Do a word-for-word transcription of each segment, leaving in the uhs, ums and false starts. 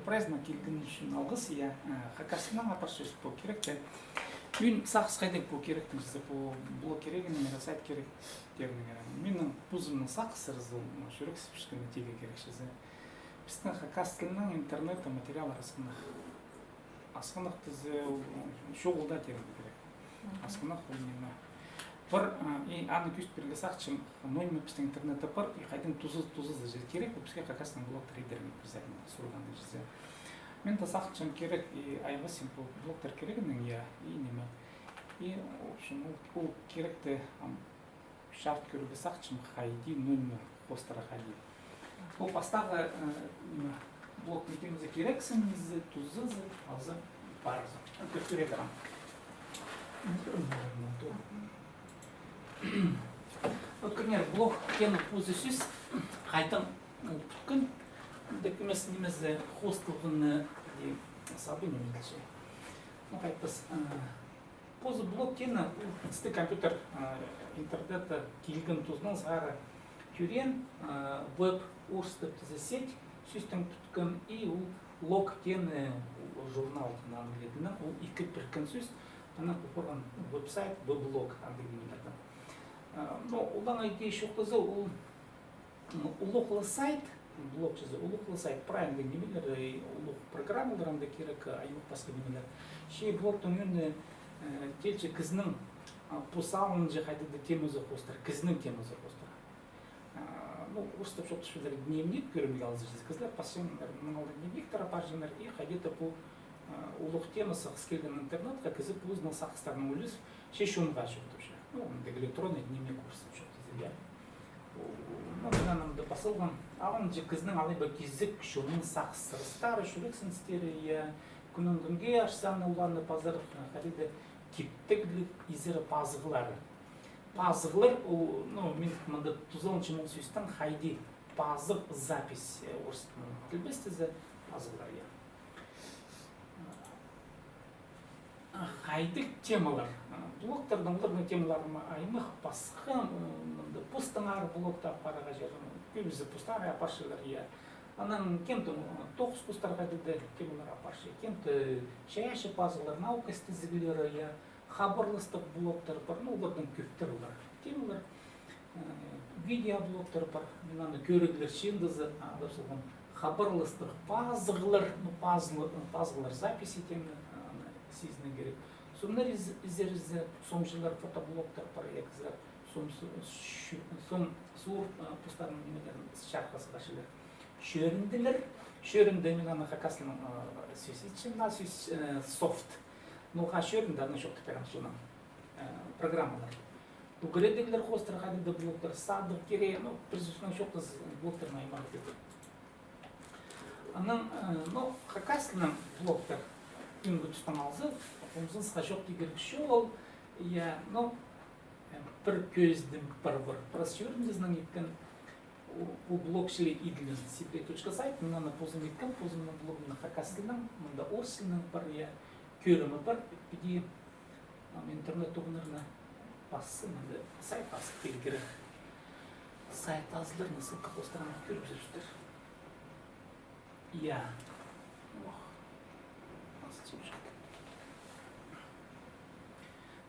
Прайзына килген ӱчӱн алғыс, я. Э, хакас тілінең апарчабыс пу киректі. Мин сағыс хайдағ пу киректің чізе, пу блог кирегінең, я, сайт киректерінең, я. Минің позымның сағыс сірізі, ну, чӱрексіпчеткені тигі кирек чізе. Пістің хакас тілінең интернетте материаллар асхынах. Асхынах тізе, чоғыл даа теерге кирек. Асхынах ол ниме. Пір, а, и аны кӧзіт пирерге сағынчам, ноо ниме пістің интернетте пар, и хайдаң туза-, тузазы чізе кирек, ол піске хакастың блогтар идерге обязательно сурғанда чізе. Мин дее сағынчам кирек, и айғасчам пу блогтар кирегінең, я, и ниме. И, в общем, ол, ол киректі, ам, чарыт кӧрерге сағынчам, хайди, ноо ниме хоостыра хайди. Ол пастағы, э, ниме, блогтың темазы кирексінізі, тузазы, азы парзы. Кӧріп кӧрерге. Вот, кӧріңер, блог тема позы сӧс, хайдаң ол пӱткен, документ нимезі, хоосталғаны, и сабы ниме тілче. Ну, хайдағ, э, позы блог теені, ол пістің компьютер, а, интернетте килген тузынаң сығара тӧреен, а, веб, орыстап тізе сеть, сӧстең пӱткен, и ол блог теені, ол журнал, англия тілінең, ол ікі піріккен сӧс, анаң пу парған веб-сайт, веб-блог, андағ нимелердең. А, но олаңай идея чоохтаза, ол М, улуғ ла сайт, блог чізе, улуғ ла сайт, прай андағ нимелер, э, улуғ программалар анда кирек, э, аймах пасха нимелер. Че блогтың ӧӧні, э, тилче кізінің, а, пу салынҷа хайдағ-да темазы хоостыра, кізінің темазы хоостыра. А, ну, орыстап чоохтапчалар дневник, кӧрімге алза, кізілер пасчаңнар, мыналар дневниктер апарҷаңнар, и хайди-да пу, а, улуғ тема сығыс килген интернетке, кізі позының сағыстарынаң ӱлес, че чонға чоохтапча. Ну, андағ электронный дневник орыстап чоохтаза, я. Ну, мына мында пазылған, алынҷа кізінің алай ба кизік чонның сағыс-сырыстары, чӱрексіністері, я, кӱннең кӱнге арса, аны уланы пазар, хайди-да типтігліг изері пазығлары. Пазығлар, ол, ну, мин мында тузаланчам ол сӧстең, хайди пазығ, запись, э, орыс тілінең тілбестезең, пазығлар, я. Хайдағ темалар? Блогтарның, оларның темалары ма аймах пасха, м, мында постаңар блогтар апарарға чарир, кӧбізі постаңар апарчалар, я. Анаң кем-то, м, тоғыс постарға даа темалар апарча, кем-то чайаачы пазығлар, наука істезіглері, я. Хабарластығ блогтар пар, ну, оларның кӧптері пар. Темалар, э, видеоблогтар пар, мин аны кӧріглер чыындызы, а, адап салғам. Хабарластығ пазығлар, ну, пазылы-, пазығлар записи теені, а, аны сизінерге кирек. Сомнар из-, изерізі, сомҷылар, фотоблогтар пар, я, кізілер сом су-, шу-, сом суурып, а, постарының нимелерін чарыхха сығарчалар. Чӧрінділер, чӧрінді, мин аны хакас тілінең, а, сӧс итчем, на сӧс, э, софт. Ну, а чӧрінді, аны чоохтап пирем, соның, э, программалар. Ӱгредіглер хоостыра хайдағ-да блогтар, садығ кире, ну, пір сӧснең чоохтаза, блогтарның аймағы тіп. Анаң, э, ну, хакас тілінең блогтар, пӱӱнгі тустаң алза, хомзынысха чоохти кирек чоғыл, я, ну, э, пір кӧзідім, пір, пір, пір чӧріндізінең иткен, у, у блог чіли иділген сибдей точка сайт, мин аны позым иткем, позымның блогымны хакас тілінең, мында орыс тілінең пар, я, кӧрімі пар, піди, ам интернет тоғынарына пассы, мында сайт пазып пирерге кирек. Сайт азылар, ссылка хоостыра кӧрібізерзер. Я. Ох. Пазылча.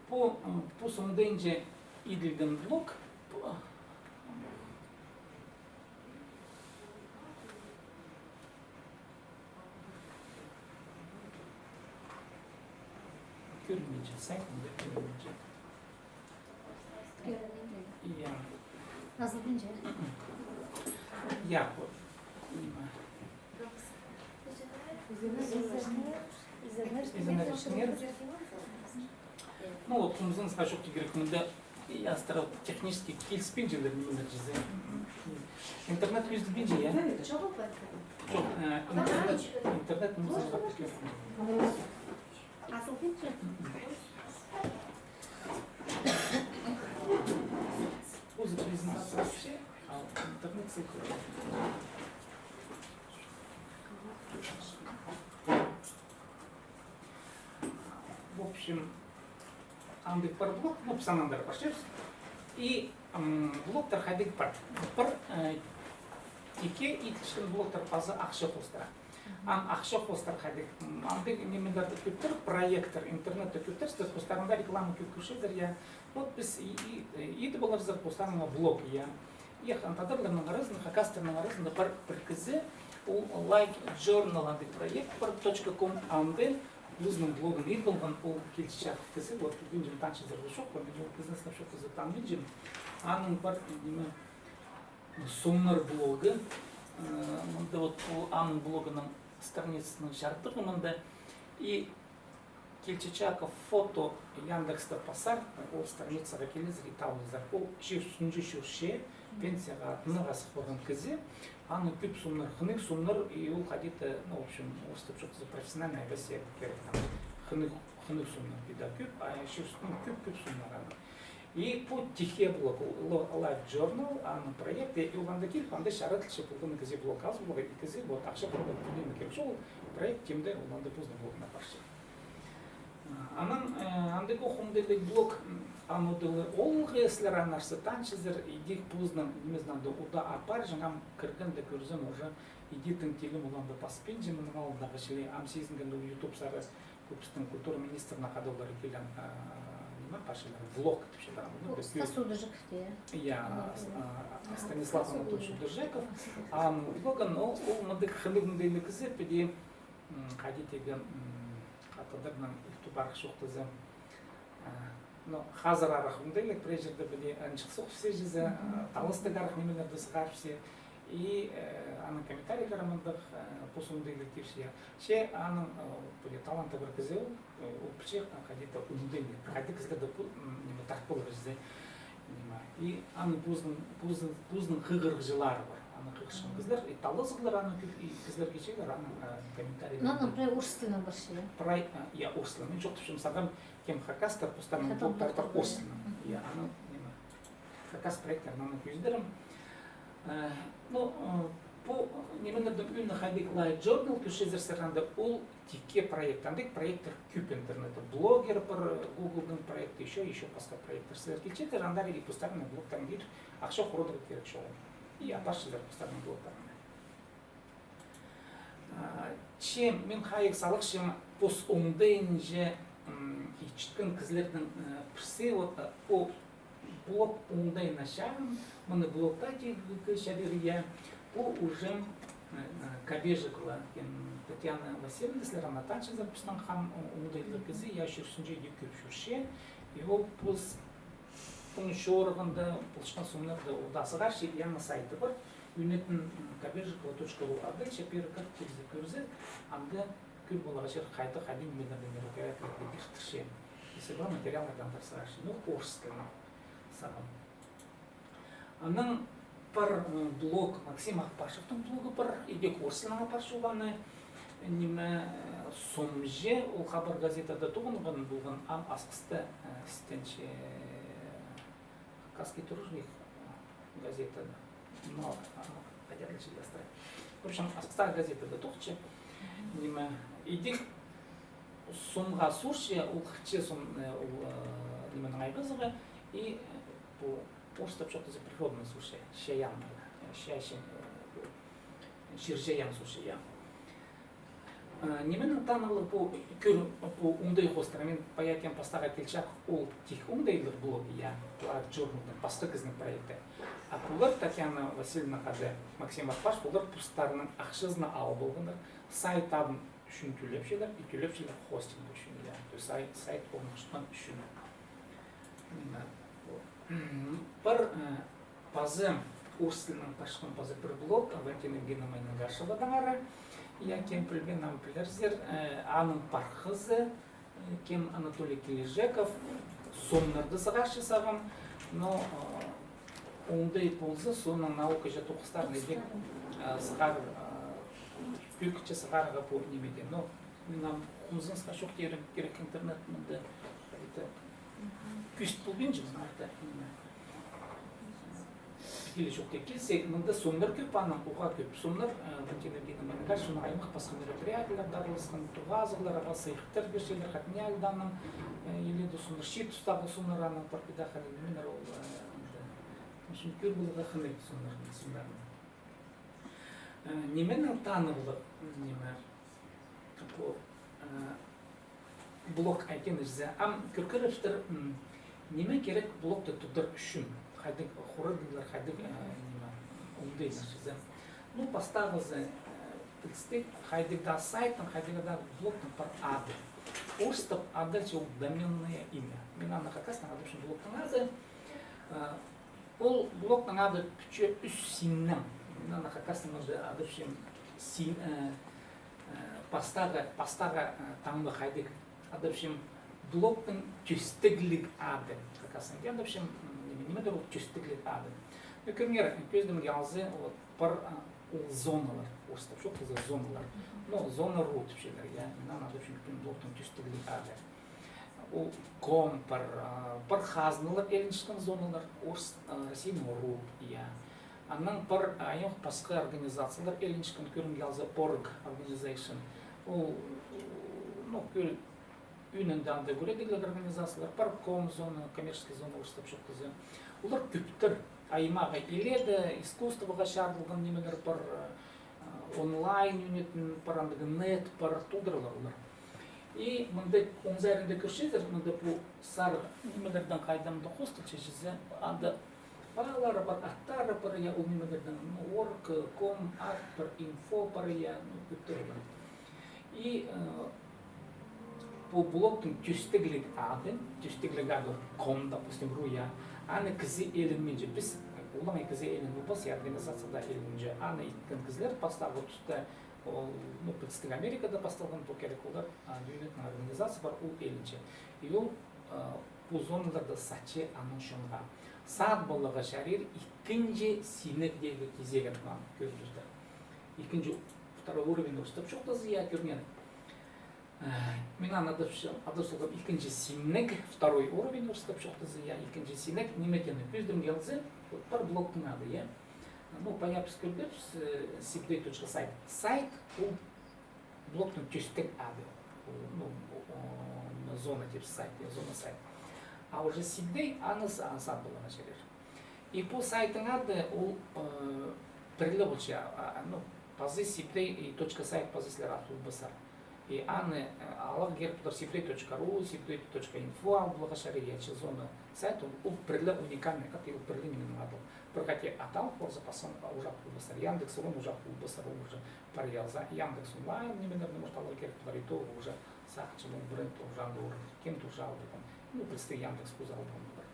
Пу, м, пу соңдайынҷа иділген блог. Пу. Кӧрінминче, сайтында кӧрінминче. Кӧрінминче. Я. Азылдынча. Я, вот. Ниме. Изеннер, изеннер. Ну, вот, хомзынысха чоохти кирек, мында и астра технически киліспинчелер, ниме чізе. Интернет кӧзіділбинче, я? Чоғыл ба? Чох, э, интернет, интернет, ниме чізе. Азылбинче. Позы презентация вообще, а интернет ссылка. В общем, андағ пар блог, ну, піс аннаң андар парчабыс. И, м, блогтар хайдағ пар. Пар, э, тикке иділчеткен блогтар паза ахча хоостыра. Ам ахча хоостыра хайдағ, м, андағ нимелерні кӧптір, проекттер, интернетте кӧптір, сірер постарыңда реклама кӧп кӧрчезер, я. Вот піс и, и, э, идіп аларзар постарыңа блог, я. И хан тадарларның аразында, хакастарның аразында пар пір кізі, ол Light Journal андағ проект пар, точка ком, анда позының блогын идіп алған ол Кильчичаков кізі, вот, пілбинчем, танчазар ба, чох па, мин ол кізіні сынап чох кізі танбинчам. Аның пар, ниме, Сомнар блогы, э, мында вот ол аның блогының страницасының чардығы мында. И Кильчичаков фото Яндексте пазар, ол страницаға килезер и табылзар. Ол чир ӱстӱнҷе чӧрче, пенсияға ноға сых парған кізі, аның кӧп сомнар, хынығ сомнар, и ол хайди-да, ну, в общем, орыстап чоохтаза, профессиональная пенсия кирек там. Хынығ, хынығ сомнар піди кӧп, а чир ӱстӱнде кӧп-кӧп сомнар аның. И пу тихий блог, Light Journal, аның проекті, и ол анда киліп, анда чарадылча полған кізі блог, аз полған кізі, вот, ахча полған, тілеме кирек чоғыл, проект тимде, ол анда позының блогына парча. А, анаң, э, андағ ох оңдайлығ блог, м, анаң удурлығ, ол кізілер аннаңар танчазар, идӧк позының, нимезін анда удаа апарҷаң, ам кіргенде кӧрзем, уже иди тың тілім ол анда паспинча, мының алнындағы чіли, ам сизінгем, ол ютуб сары, пу пістің культура министріне хада олар килген, а, ниме парчалар, влог тіпчелер. Ол Стас Удажиков, я? Я, Станислав Анатольевич Удажиков. А, ну, влог, ну, ол мындағ хынығ оңдайлығ кізі, піди, м, хайди тиген, м, хатадарнаң ютуб арах чоохтаза, а, ну, хазыр арах оңдайлығ, пірее чирде піди анҷах сох сизізе, а, таластығ арах нимелерді сығарып се. И, э, аның комментарийлері мындағ, э, пос оңдайлығ тіпче, я. Че аның, э, пу таланты пар кізі ол, э, ол пілче, а, хайди-да оңдайлығ, хайди кізілерді пу, м, ниме, тартып аларға, ниме. И аның позының, позының, позының хығырығҷылары пар. Аның хығырчатхан кізілер, и талазығлар аның кӧп, и кізілер килчелер, аның, э, комментарий. Ну, например, орыс тілінең парча, я? Прай, а, я, орыс тілінең. Мин чоохтапчам сағам, кем хакастар, постарының блогтары пар орыс тілінең. Я, аның, ниме, хакас проекттерін аның кӧзідерім. Э, ну, э, пу нимелернің ӱні хайдағ, Light Journal, кӧрчезер сірер анда, ол тикке проект. Андағ проекттер кӧп интернетте. Блогер пар, Гуглдың проекті, ещё, ещё пасха проекттер. Сірер килчезер, андар и постарыңның блогтарына киріп, ахча хорадарға кирек чоғыл. И апарчазар постарыңның блогтарына. А, че мин хайығ салыпчам пос оңдайынҷа, м, итчеткен кізілернің, э, пірсі, вот, э, пу блог оңдайына чағын, мыны блогта тигіг чабир, я, пу уже, э, э, Кобежикова, кем, Татьяна Васильевна, сірер аны танчазар, пістің хам, о-, оңдайлығ кізі, я, чир ӱстӱнҷе иди кӧп чӧрче, и ол пос пу чорығында полчатхан сомнарны удаа сығарча, яңа сайты пар, ӱнетін, м, Кобежикова точка ру ады, че пеер кіріп килзе кӧрзе, анда кӧр поларға чир хайдағ, хайдағ нимелерні, мероприятиелерні иртірче. Если пу материалларны андар сығарча, ну, орыс тілінең сағам. Анаң пар, м, блог, Максим Ахпашевтің блогы пар, идӧк орыс тілінең апарча ол аны, ниме, э, сомҷа, ол «Хабар» газетада тоғынған полған, ам Асхыста, э, істенче, э, «Хакасский труженик», э, газетада. Ну, а, хайди чіли астыра. В общем, Асхыстағы газетада тоғынча. Ниме, идӧк сомға суурча, ол хынча сом, э, ол, э, нименің айғазығы, и, э, пу орыстап чоохтаза, природный суурча, чайаан, э, ча-, ча-, э, чир-чайаан суурча, я. Э, нименең танығлығ пу, кӧр, пу оңдай хоостыра, мин пая кем пастағы Кильчичаков, ол тик оңдайлығ блог, я, Light Journal-ның пасха кізінің проекті. А пулар, Татьяна Васильевна хада Максим Ахпашев, пулар постарының ахчазына алып алғаннар, сайт адын ӱчӱн тӧлепчелер, и тӧлепчелер хостинг ӱчӱн, я. То есть сайт, сайт орныхчатхан ӱчӱн. Мына, пар, э, пазы, орыс тілінең парчатхан пазы пір блог, Валентина Евгеньевна Майнагашевадаңар, я, кем пілбеен, ам пілерзер, э, аның пархазы, э, кем, Анатолий Килижеков, сомнарны сығарча сағам, но, э, оңдай полза, соонаң наукаҷа тоғыстарын идӧк, э, сығар, э, кӧкче сығарарға пу нимеде. Но мин ам хомзынысха чох тирім кирек, интернет мында, это, кӧзіт полбинчам, мында, ниме. Киле чоохтап килсек, мында сомнар кӧп, аның уғаа кӧп. Сомнар, э, Валентина Евгеньевна Майнагашеваның аймах пасха мероприятиелерде араласхан, тоғазығлар, аға сыйыхтар пирчелер, хатнялданың, э, иледе сомнар, чиит тустағы сомнар аның пар, піди хали нимелер ол, э, мында. В общем, кӧр поларға хынығ сомнар, сомнар. Э, нименең танығлығ, ниме, пу, э, блог айтханҷа, ам кӧргерепчезер, м, ниме кирек блогты тудар ӱчӱн, хайдағ хорадығлар, хайдағ, э, ниме, оңдайлар чізе. Ну, пастағызы, э, пілдістіг, хайдағ даа сайттың, хайдағ даа блогтың пар ады. Орыстап адалча ол доменное имя. Мин аны хакастаң адапчам блогтың ады. Э, ол блогтың ады пӱтче ӱс синнең. Мин аны хакастаң адапчам син, э, э, пастағы, пастағы, э, таңма хайдағ адапчам блогтың тӧстігліг ады. Хакастаң адапчам, м, ниме, ниме дір ол тӧстігліг ады. Ну, кӧріңер, кӧзідімге алза, вот, пар, а, ол зоналар, орыстап чоохтаза зоналар. Ну, зона ру тіпчелер, я, мин аны адапчам пӱӱн блогтың тӧстігліг ады. Ол ком пар, а, пар хазналар ілінчеткен зоналар, орыс, а, Россияның ру, я. Анаң пар, а, айох пасха организациялар ілінчеткен, кӧрімге алза, org organization. Ол, ну, кӧр-, ӱнінде анда кӧрерге организациялар, пар ком зона, коммерческий зона орыстап чоохтаза. Олар кӧптір, аймағы иледе, искусствоға чарыдылған нимелер пар, э, онлайн ӱнетін пар, андағ нет пар, толдырлар олар. И мында оң саринда кӧрчезер, мында пу сар нимелердең хайдағ-да хостылча чізе, анда паалары пар, аттары пар, я, ол нимелердең, ну, org, com, ат пар, инфо пар, я, ну, кӧптір олар. И, э, пу блогтың тӧстігліг ады, тӧстігліг ады ком, допустим, ру, я, аны кізі ілінминче. Піс, олаңай кізі ілін полбас, я, организация даа ілінминче. Аны иткен кізілер пастағы туста, ол, ну, пілдістіг, Америкада пасталған пу кирек, олар, а, ӱнетін организация пар, ол ілінче. И ол, э, пу зоналарны сатча аның чонға. Сат поларға чарир ікінҷі синнегдегі кизегін, мына, кӧріп турзар. Ікінҷі, второй уровень орыстап чоохтаза, я, кӧріңер. Э, мин аны адап, адап салғам ікінҷі синнег, второй уровень орыстап чоохтаза, я, ікінҷі синнег, ниме теені, кӧзідімге алза, вот пар блогтың ады, я. Ну, пая піс кӧргебіс, э, сибдей точка сайт. Сайт, ол блогтың тӧстіг ады. Ол, ну, о, о, зона тіп сайт, я, зона сайт. А уже сибдей, аны с-, а, сат поларға чарир. И пу сайттың ады, ол, э, пірле полча, а, а, ну, пазы сибдей и точка сайт пазы сірер ал полбассар. И аны, э, аларға кирек полар сибдей точка ру, сибдей точка инфо ал поларға чарир, я, че зона сайт, ол, ол пірле уникальный ат, и ол пірле нименең ат ол. Пір хати ат ал полза, пазы уже ал полбассар. Яндекс Рун уже ал полбассар, ол уже пар, я, за-, Яндекс Онлайн нимелерні, может, аларға кирек полар, и то уже сағынчам, ол бренд уже анда ол кем-то уже ал полған. Ну, пілдістіг, Яндекс позы ал полған полар.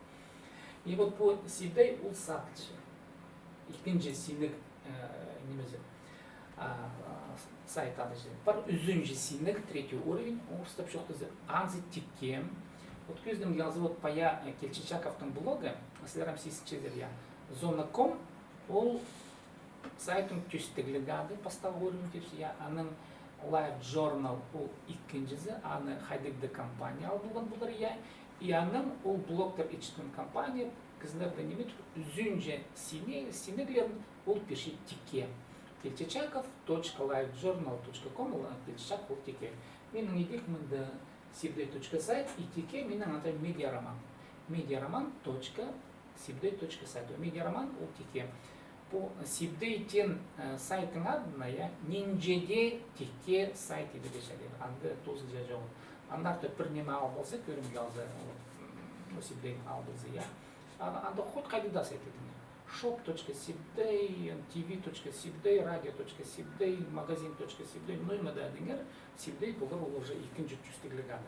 И вот пу сибдей ол сатылча. Ікінҷі синнег, э, нимезі, а, а, сайт ады чи. Пар ӱзінҷі синнег, третий уровень, орыстап чоохтаза, анзы тикке. Вот кӧзідімге алза, вот пая, э, Кильчичаковтың блогы, сірер ам сизінчезер, я. Зона ком, ол сайттың тӧстігліг ады, пастағы уровень тіпче, я, анаң LiveJournal ол ікінҷізі, аны хайдағ-да компания ал полған полар, я, и анаң ол блогтар итчеткен компания, кізілерді ниме тіп, ӱзінҷі сине-, синнеглерін ол пирче тикке. Кильчичаков точка livejournal точка com, ол, а, Кильчичаков ол тикке. Минің идӧк мында сибдей точка сайт, и тикке минің анда медиароман. Медиароман точка сибдей точка сайт. Медиароман ол тикке. Пу сибдей теен, э, сайттың адына, я, нинҷе дее тикке сайт идерге чарир. Анда тоозылҷаң чоғыл. Андар даа пір ниме ал полза, кӧрімге алза, ол, м, сибдей ал полза, я. Ан-, анда хоть хайдағ даа сайт идіңер. Шоп точка сибдей, ТВ точка сибдей, радио точка сибдей, магазин точка сибдей, ну, ниме дее идіңер, сибдей полар ол уже ікінҷі тӧстігліг ады.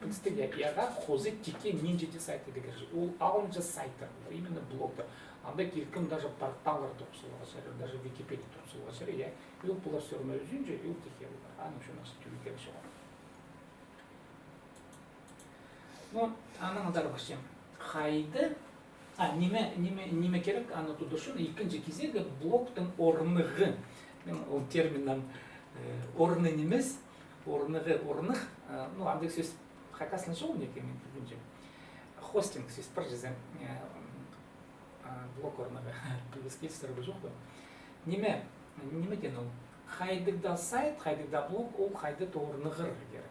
Пілдістіг, я, яғаа хоза тикке нинҷе дее сайт идерге чарир. Ол алынҷа сайттар, именно блогтар. Анда килкім даже порталлар турғыс саларға чарир, даже Википедия турғыс саларға чарир, я. И ол полар всё равно ӱзінҷі, и ол тикке полар. Аның ӱчӱн ахча тӧлирге чоғыл. Ну, анаң андар парчам. Хайди, а, ниме, ниме, ниме кирек, аны тудар ӱчӱн, ікінҷі кизегі блогтың орныхы. Мин ол терминнең, э, орны нимес, орныхы, орных, э, ну, андағ сӧс хакаслап чоғыл, неке мин пілбинчем. Хостинг сӧс пар чізе, э, а, блог орныхы. Пілбес килістіре бе, чох па? Ниме, ниме теен ол? Хайдағ даа сайт, хайдағ даа блог, ол хайди-да орныхтыр кирек.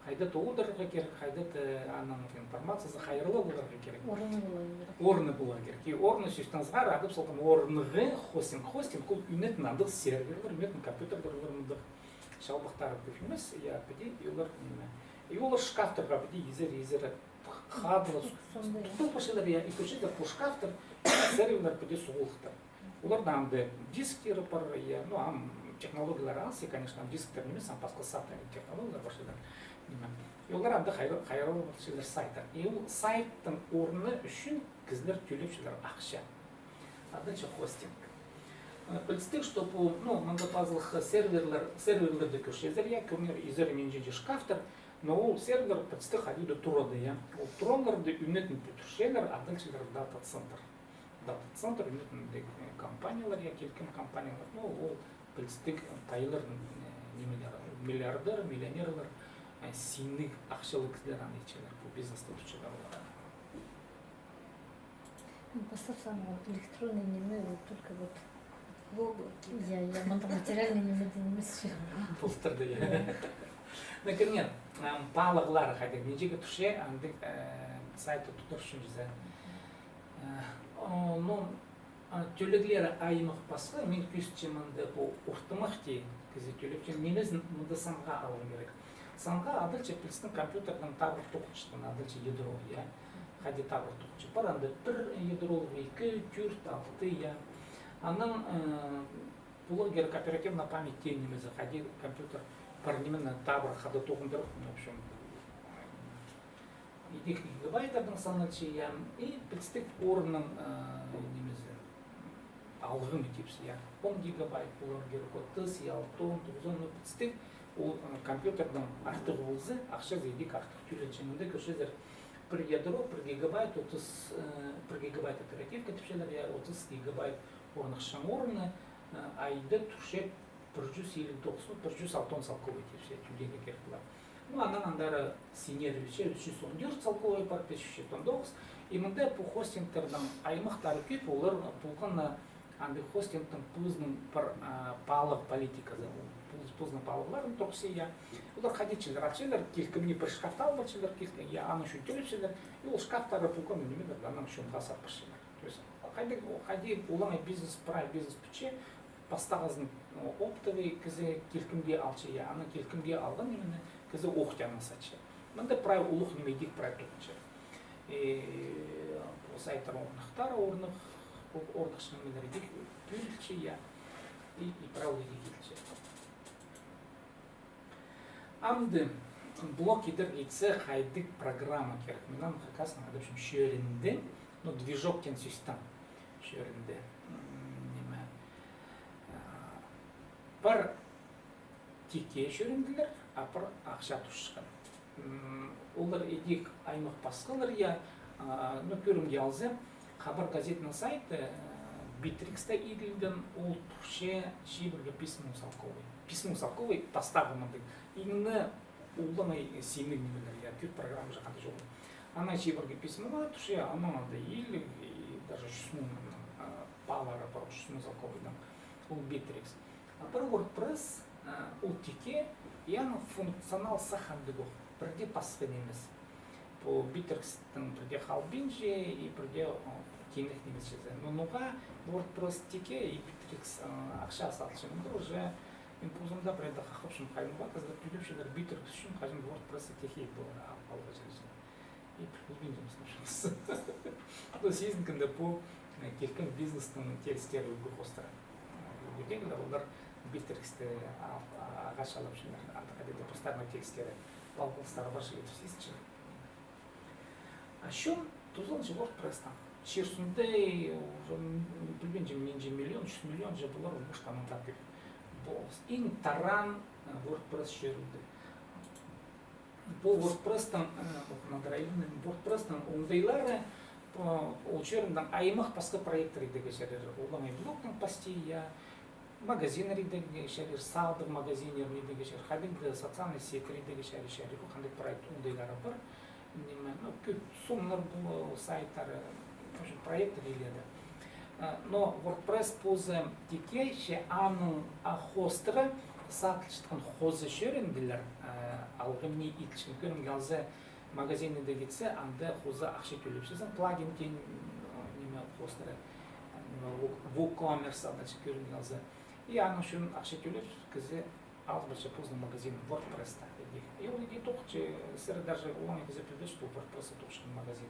Хайда толдырарға кирек, хайда, э, аның информациязы хайраллап поларға кирек. Орны поларға кирек. Орны поларға кирек. И орны сӧстең сығара, адап салғам орныға хостинг. Хостинг ол ӱнетін андағ серверлер, ӱнетін компьютерлер, олар мындағ чалбахтары кӧп нимес, я, піди, и олар ниме. И олар шкафтарға піди изер, изер, хадылас. Сондай. Тол парчалар, я, и кӧрчезер, пу шкафтар, серверлер піди суғылыхтар. Оларда анда дисктері пар, я, ну, ам технологиялар алыс, конечно, ам дисктер нимес, ам пасха сап технологиялар пар, шыдар, ниме. И олар анда хайра-, хайраллап полчалар сайттар. И ол сайттың орны ӱчӱн кізілер тӧлепчелер ахча. Адалча хостинг. Э, пілдістіг, что пу, ну, мында пазылых серверлер, серверлерді кӧрчезер, я, кӧмір изер, нинҷе-нинҷе шкафтар, но ол сервер пілдістіг хайди-да турады, я. Ол тураларны ӱнетін пӱдірчелер, адалчалар дата-центр. Дата-центр ӱнетін, э, компаниялар, я, килкім компаниялар, ну, ол пілдістіг, э, пайлар, э, нимелер, миллиардер, миллионерлер, э, синніг ахчалығ кізілер аны итчелер, пу бизнесті тутчалар олар. Ну, пастап салған вот электронный ниме, вот только вот. Блог. Я, я, мында материальный ниме де нимес чи. Толдырды, я. Ну, кӧрген, ам, паалығлары хайдағ, нинҷе турча, андағ, э, сайтты тудырча чізе. Э, о, ну, а, тӧлеглері аймах пасха, мин кӧзітчем мында пу ортымах ти, кізі тӧлепче, нимезін мында санға аларға кирек. Санға адалча пілдістіг компьютернің табыр тоғынчатхан, адалча ядро, я. Хайди табыр тоғынча. Пар анда пір ядролығ, ікі, тӧрт, алты, я. Анаң, э, поларға кирек оперативная память теен нимезі, хайди компьютер пар нимені табыр хада тоғындырып, в общем, идӧк гигабайттардаң саналча, я, и пілдістіг орынның, э, нимезі, алғымы тіпче, я. Он гигабайт поларға кирек, отыс, я, алтон, тоғызон, ну, пілдістіг, ол, э, компьютердең артых полза, ахчазы идӧк артых тӧленче. Мында кӧрчезер, пір ядро, пір гигабайт, отыс, э, пір гигабайт оперативка тіпчелер, я, отыс гигабайт орныхчаң орны, э, айда турча пір чӱс илиг тоғыс, ну, пір чӱс алтон салковай тіпче, тӧлирге кирек полар. Ну, анаң андар синнер ӱс чӱс он тӧрт салковай пар, пис чӱс читон тоғыс. И мында пу хостингтернің аймахтары кӧп, олар полған на андағ хостингтің позының пір, а, паалығ политиказы, пос-, позының паалығларын турғысча, я. Олар хайди итчелер, алчалар, килкімні пір шкафты алып алчалар, килкім, я, аның ӱчӱн тӧлепчелер, и ол шкафтары полған на нимелер, анаң чонға сат парчалар. То есть, хайди, хайди олаңай бизнес, прай бизнес пӱтче, пастағызын, о, оптовый кізі килкімге алча, я, анаң килкімге алған нимені кізі оохтаан сатча. Мында прай улуғ ниме идӧк прай тоғынча. И пу сайттар орныхтар, орных, орныхчаң нимелер идӧк пӧлілче, я, и, и прай ол идӧк килче. Амды блог идерге итсе, хайдағ программа кирек? Мин аны хакаснаң адапчам чӧрінді, ну, движок теен сӧстең. Чӧрінді. М, ниме, а, пар тикке чӧрінділер, а пар ахча тутчатхан. М, олар идӧк аймах пасхалар, я, а, ну, кӧрімге алза, «Хабар» газетаның сайты, э, Битриксте иділген, ол турча чибіргі пис муң салковай. Пис муң салковай пастағы мындағ. Иң не улаңай, э, синніг нимелер, я, кӧп программа чаханда чоғыл. Анаң чибіргі пис муңға турча, анаң анда илиг, и даже чӱс муң, а, паалары пар, чӱс муң салковайдаң. Ол Битрикс. А пар WordPress, а, ол тикке, и аның функционал сах андағ ох, пірдее пасха нимес. Пу Битрикстең пірдее халбинча, и пірдее, о, тиңнех нимес чізе. Но ноға WordPress тикке, и Битрикс, а, ахча салча. Мында уже мин позымда пірее дее хахапчам, хайдағ-да кізілер тӧлепчелер Битрикс ӱчӱн, хайдағ WordPress тикке полар, а, алға чарча. И пілбинчем, слушай. Ну, сизін кізі пу, э, килкім бизнестің теелістері ӱлгӱ хоостыра. Ӱлгӱ теелер, олар Битриксті, а, а, ағаа чалапчалар, анда хайди-да постарының теелістері, палғалыстары пар чіли тіп сизінчем. А чон тузаланча WordPress-тең. Чир соонаң уже, м, пілбинчем, нинҷе миллион, чӱс миллион же полар, может, анаң даа кӧп. Пу иң тараан, э, WordPress чӧрінді. Пу WordPress-тің, э, ох, надыр айланайын, WordPress-тің оңдайлары, э, ол чӧрінді аймах пасха проекттер идерге чарир. Олаңай блогтаң пасти, я, магазиннер идерге чарир, саадығ магазиннер идерге чарир, хайдағ-да социальный сетьтер идерге чарир, чарир, ох, андағ проект оңдайлары пар. Ниме, ну, кӧп сомнар пу сайттары, в общем, проекттер иледе. Э, но WordPress позы тикке, че аның, а, хоостыра садылчатхан хоза чӧрінділер, э, алғым ни итчеткен. Кӧрімге алза, магазиннерге килзе, анда хоза ахча тӧлепчезің, плагин теен, э, ниме, хостыра, э, ниме, Ву-, WooCommerce адалча, кӧрімге алза. И аның ӱчӱн ахча тӧлеп, кізі алыбысча позының магазинін WordPress-та. И ол иди тоғынча, сірер даже олаңай кізі пілбес, что WordPress-та тоғынчатхан магазин.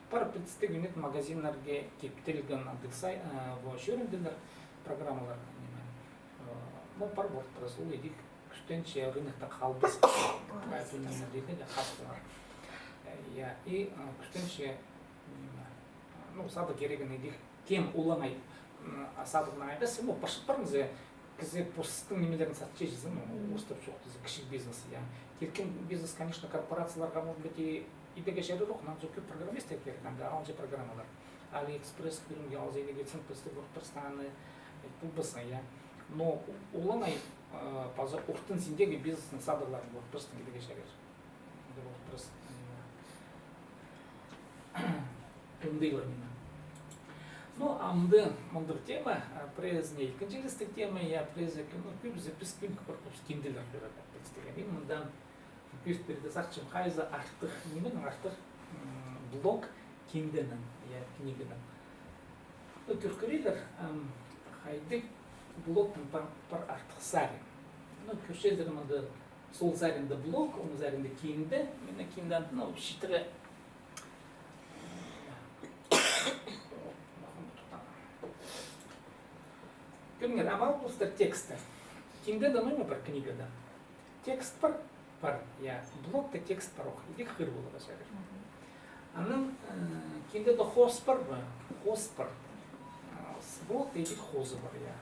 Пар пілдістіг ӱнет магазиннерге кептелген андағ сай-, э, во, чӧрінділер, программалар, ниме. Э, ну, пар WordPress, ол идӧк кӱстенче рынокта халбас. Поэтому ниме дее, дее хастылар. Э, я, и, э, кӱстенче, ниме, ну, садығ кирегін идӧк кем олаңай, м, а садығнаң айғас, ну, парчатхан парза, кізі постың нимелерін сатча чізе, ну, орыстап чоохтаза, кічіг бизнес, я. Килкім бизнес, конечно, корпорацияларға, может быть, и идерге чарир ох, нағызы кӧп программистер кирек, анда алынҷа программалар. Алиэкспресс, кӧрімге алза, идерге син пілдістіг WordPress-таң аны, э, полбассың, я. Но олаңай, э, паза ортын синдегі бизнестің садығларын WordPress-таң идерге чарир. Анда WordPress, м, оңдайлығ ниме. Ну, амды мындағ тема, а, пірезіне ікінҷілестіг тема, я, пірезі, ну, кӧбізі піс кӧп, кӧп кинделер кӧрерге пілдістіг. Мин мында кӧзіт пирерге сағынчам, хайзы артых, нименің артых, м, блог кинденің, я, книганың. Ну, кӧр кӧрелер, ам, хайдағ блогтың пар, пар артых сари. Ну, кӧрчезер мында сол саринда блог, оң саринда кинде, мына киндені, ну, читіре. Кӧріңер, амал полыстыр тексті. Киндеде ниме пар, книгада? Текст пар, пар, я, блогта текст пар ох, идӧк хығыр поларға чарир. Анаң, э, киндеде хоос пар ба? Хоос пар. А, с-, блогта идӧк хоозы пар, я.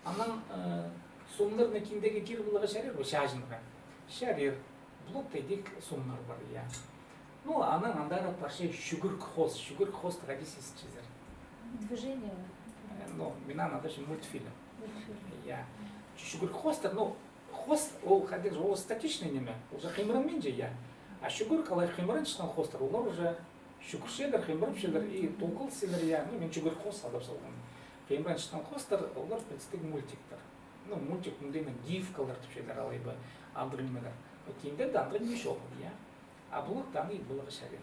Анаң, э, сомнарны киндеге кир поларға чарир ба, чаҷынға? Чарир. Блогта идӧк сомнар пар, я. Ну, анаң андар парча чӱгӱрік хоос, чӱгӱрік хоосты хайди сизінчезер? Движение. Э, ну, мин аны адапчам мультфильм. Мультфильм. Я. Чӱгӱрік хоостар, ну, хоос, ол хайдағ же, ол статичный ниме, ол же хыймыранминча, я. А чӱгӱрік алай хыймыранчатхан хоостар, олар уже чӱгӱрчелер, хыймыранчалар и толғалчалар, я. Ну, мин чӱгӱрік хоос адап салғам. Хыймыранчатхан хоостар, олар пілдістіг мультиктер. Ну, мультик, мындағ гифкалар тіпчелер, алай ба, андағ нимелер. Киндеде андағ ниме чоғыл, я. А блогта аны ит поларға чарир.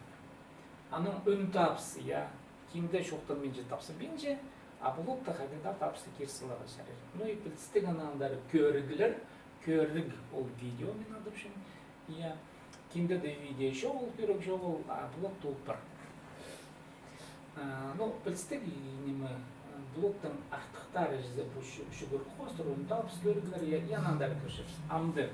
Анаң ӱн табыс, я, кинде чоохтанминча, тапсанминча, а блогта хайдағ даа табысты кир саларға чарир. Ну и пілдістіг, анаң андар кӧріглер, кӧріг ол видео, мин адапчам, я, киндеде видео чоғыл, кӧріг чоғыл, а блогта ол пар. А, ну, пілдістіг, и ниме, блогтың артыхтары чізе пу чӱ-, чӱгӱрік хоостар, ӱн табыс, кӧріглер, я, и анаң андар кӧрчебіс. Амды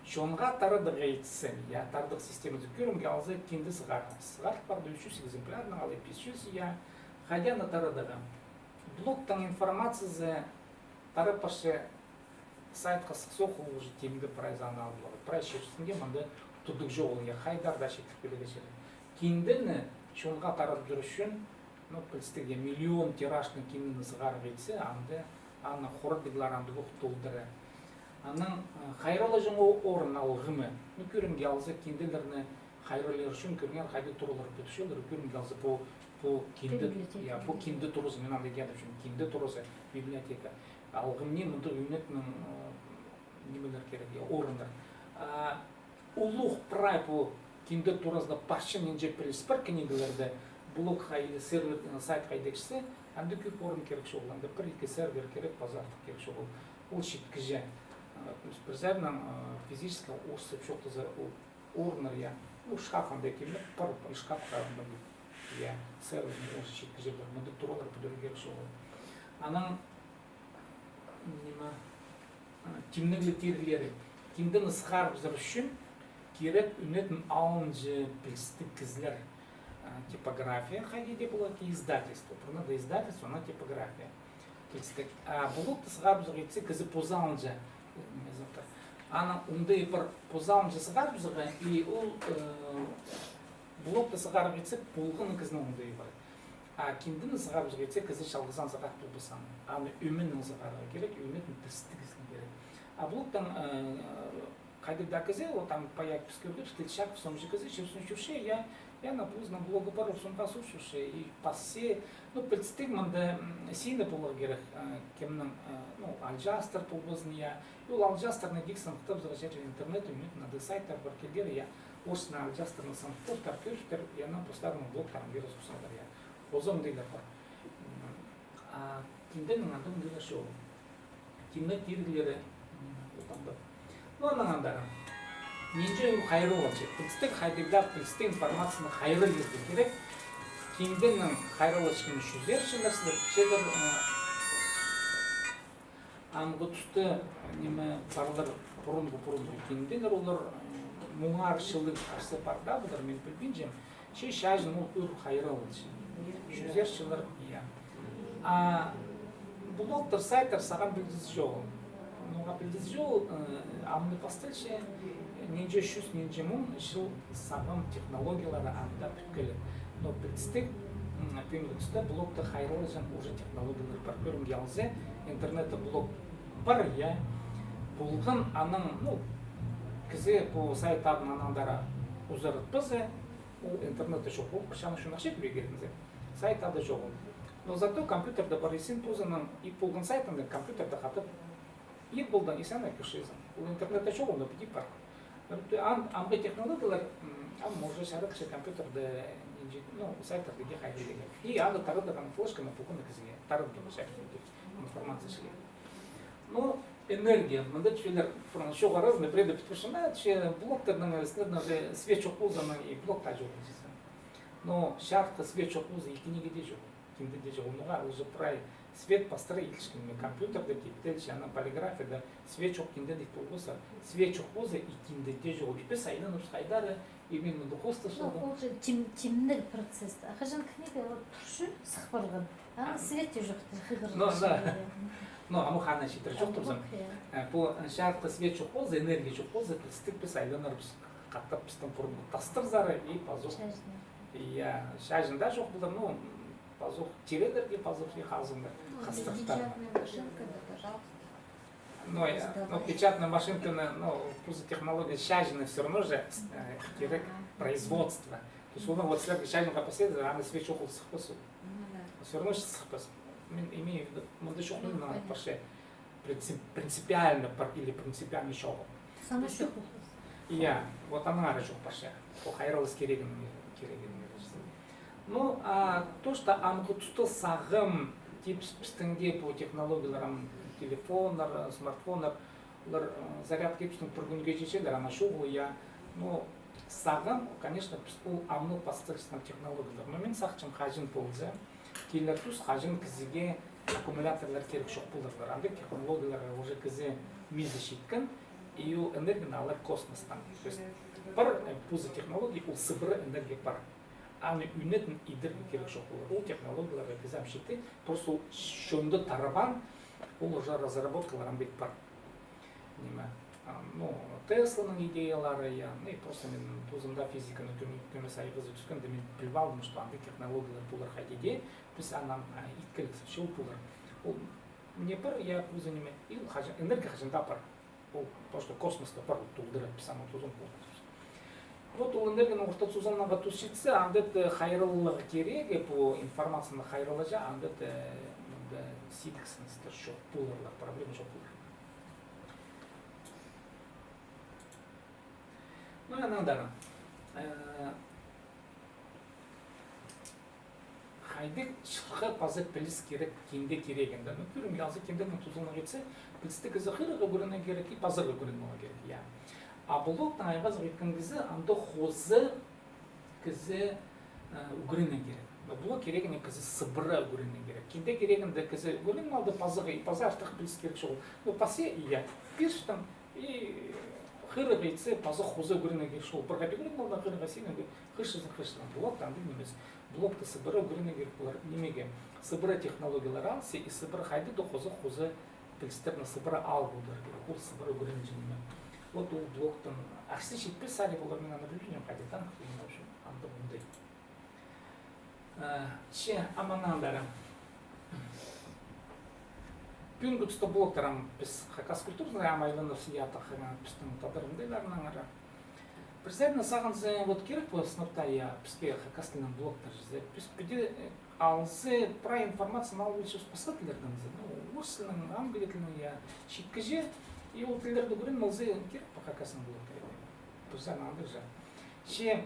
чонға тарадарға итсе, я, тарадығ системазы, кӧрімге алза, кинде сығар-, сығарыл парды ӱс чӱс экземплярнаң алай пис чӱс, я, хайди аны тарадарға. Блогтың информациязы тарап парча, сайтха сыхса, ол уже тимде прайзын аны алып алар. Прай чирінде мында тудығ чоғыл, я, хайдар даа читіріп килерге чарир. Киндені чонға тарадыр ӱчӱн, ну, пілдістіг, я, миллион тиражнаң киндені сығарарға итсе, анда аны хорадығлар андағ ох толдыра. Анаң, э, хайраллаҷаң о-, орын алғымы. Ну, кӧрімге алза, кинделерні хайраллир ӱчӱн, кӧріңер, хайдағ туралар пӱдірчелер, кӧрімге алза, пу, пу кинде, я, пу кинде туразы, мин андағ адапчам, кинде туразы, библиотека. Алғым ни, мындағ ӱнетін, э, нимелер кирек, я, орыннар. А улуғ прай пу кинде туразына парча, нинҷе піліс пар книгаларда, блог хай-, сервер, э, сайт хайдағ чізе, анда кӧп орын кирек чоғыл, анда пір-ікі сервер кирек, паза артых кирек чоғыл. Ол читкіҷе, э, пір саринаң, э, физически орыстап чоохтаза, ол орыннар, я. Ну, шкаф анда килмек, пар, пар шкаф хайдағ, я, сервернің орыс читкіҷе пар, мында туралар пӱдірерге чоғыл. Анаң, ниме, а, тимнегліг тиріглері. Киндені сығарыбызар ӱчӱн кирек ӱнетін алынҷа пілістіг кізілер. А, типография, хайди дее полар, издательство. Пурнада издательство, анаң типография. Пілістіг. А блогты сығарыбызарға итсе, кізі позы алынҷа, ниме, заттар. Анаң оңдайы пар позы алынҷа сығарыбызарға, и ол, э, блогты сығарып итсе, полған кізінің оңдайы пар. А киндені сығарыбызарға итсе, кізі чалғызаң сығар полбассың. Аны ӧменең сығарарға кирек, ӧменең пілістіг кізі кирек. А блогтаң, э, Хайдағ даа кізі, вот там паян піс кӧргебіс, Тельчак, сомҷы кізі, чӧрче, чӧрче, я, я, на позының блогы пар, ол сомға суғ чӧрче, и пасча, ну, пілдістіг, мында, м, сині поларға кирек, э, кемнің, э, ну, алҷаастар полбазын, я, и ол алҷаастарны тик сыныхтабызарға чарир, интернет, ӱнетін андағ сайттар пар, килгер, я, орыстың алҷаастарын сыныхтап, тар кӧртер, я, на постарының блогтарын кӧрерзер, я, хоза оңдайлар пар. М, а кинденің андағ оңдайлар чоғыл. Кинде киріглері, м, отандап. Ну, анаң андағ. Нинҷе ол хайралланча. Пілдістіг хайдағ даа, пілдістіг информацияны хайраллирға кирек. Кинденің хайралланчатханы чӱзер чыллар сілер, чӧрер, м, амғы туста, ниме, парлар, пурунғы, пурунғы кинделер, олар, м, муңар чыллығ арса пар даа полар, мин пілбинчем. Че чачын ол ӱр хайралланча. Чӱзер чыллар, я. А блогтар, сайттар сағам пілдізі чоғыл. Ноға пілдізі чоғыл, э, амды пасталча, нинҷе чӱс, нинҷе муң чыл сағам технологиялары анда пӱткелек. Но пілдістіг, м, пӱӱнгі туста блогты хайраллаҷаң уже технологиялар пар. Кӧрімге алза, интернетте блог пар, я. Полған анаң, ну, кізі пу сайт адын анаң андар узаратпаза, ол интернетте чох полып, пір чаны чоннахча кӧрерге кирек. Сайт ады чоғыл. Но зато компьютерде пар, и син позыңның ит полған сайтыңны компьютерде хатап ит полдың, и сағам кӧрчезің. Ол интернетте чоғыл, но піди пар. Ам, амғы технологиялар, м, ам уже чарытча компьютерде, нинҷе, ну, сайттарны тее хайраллирға. И аны тарадарға, флешканы полған кізее тарадарға чарир информация чіли. Ну, энергия, мында тӱзелер, пурун чоғарарны, пірееде пӱт пурсына, че блогтарның, э, сілернің же свет чох полза, и блог таа чоғыл чізе. Но чарыхта свет чох полза, и кинде дее чох. Кинде дее чох. Ноға уже прай свет пастыра итілчеткен, компьютерде итілче, анаң полиграфияда свет чох кинде дее полбаза, свет чох полза, и кинде дее чох. И піс айланыбыс хайдар, и мин мында хостап салдым. Ну, ол же тим-, тимніг процесс. А хаҷан книга вот турча, сых парған. Аны свет тее чох, хығырып. Ну, да. Ну, ам хана читір чох турзам. Э, пу, э, чарыхта свет чох полза, энергия чох полза, пілдістіг, піс айланарбыс хатап пістің пурунғы тастарзар и пазох. Чаҷыннар. Я, чаҷын даа чох полар, ну, пазох тирелерге, пазох и хазыннар. Ну, хастыхтар. Печатная машинка, да, пожалуйста. Ну, я, ну, печатная машинканы, ну, позы технология, чаҷынны всё равно же, э, кирек производство. То есть, ну, вот сірерге чаҷынға пасчазар, аны свет чох полза сыхпас ол. Ну, да. Всё равно сыхпас. Мин имею в виду, мында чох, ну, мына, конечно, парча принцип-, принципиально пар или принципиально чоғыл. Сана чох. Я, вот аннаңар чох парча. Ол хайраллас кирегін, кирегін. Ну, а то, что амғы туста сағам, тип, пістің дее пу технологиялар, ам, телефоннар, смартфоннар, олар, э, зарядка пістің пір кӱнге читчелер, ана чоғыл, я. Ну, сағам, конечно, піс ол амды пастырчатхан технологиялар. Но мин сағынчам, хаҷан полза, килер тус, хаҷан кізее аккумуляторлар кирек чох поларлар. Андағ технологияларға уже кізі мизі читкен, и ол энергияны алар космостаң. То есть пар, э, позы технология, ол сыбыра энергия пар. Аны ӱнетін идерге кирек чох полар. Ол технологияларға кізі ам читті, просто ол чонда тарабаан, ол уже разработкалар ам пар. Ниме, а, ну, Тесланың идеялары, я, ну, и просто мин позымда физиканы кӧме-, кӧмес айғазы тӱскенде мин піліп алдым, что андағ технологиялар полар хайди дее, піс анаң, а, иткелек чыл полар. Ол не пар, я, позы ниме, и ол хаҷан, энергия хаҷан даа пар. Ол просто космоста пар, ол толдыра, піс аны тузам полбаспыс. Вот ол энергияны орта тузаланарға тус читсе, анда хайраллығ кирегі, пу информацияны хайраллаҷаң, анда, мында сидіксіністер чох поларлар, проблема чох полар. Ну, анаң андар. Э, хайдағ чылғы паза піліс кирек кинде кирегінде. Ну, кӧрімге алза, кинденің тузаланарға итсе, пілісті кізі хығырарға ӱгренерге кирек, и пазарға ӱгренерге кирек, я. А блогтаң айғазарға иткен кізі, анда хоза кізі, э, ӱгренерге кирек. Но блог кирегіне кізі сыбыра ӱгренерге кирек. Кинде кирегінде кізі ӱгреніп алды, пазарға, и паза артых піліс кирек чоғыл. Ну, пасча, и я. Пирчең, и хығырарға итсе, паза хоза ӱгренерге кирек чоғыл. Пір хати ӱгреніп алды, хығырарға син, анда хығырчазың, хығырчазың. Блогта андағ нимес. Блогта сыбыра ӱгренерге кирек полар. Нимеге? Сыбыра технологиялар алча, и сыбыра хайди даа хоза, хоза пілістерні сыбыра алып поларға кирек. Ол сыбыра ӱгренҷең ниме. Вот ол блогтың ахчазы читпес, сари полар, мин аны пілбинчем, хайди даа, в общем, андағ оңдай. Э, че, ам анаң андар. Пӱӱнгі туста блогтар ам піс хакас культуразына ам айланыбыс, я, таххана пістің тадар оңдайларынаң ара. Пір саринаң сағынза, вот кирек пу сынап таа, я, піске хакас тілінең блогтар чізе. Піс піди, э, алза, прай информацияны алып алчабыс пасха тіллердең, ну, орыс тілінең, англия тілінең, я, читкіҷе, и ол тіллерді ӱгреніп алза, кирек пу хакаснаң блогтар. Пір саринаң андағ же. Че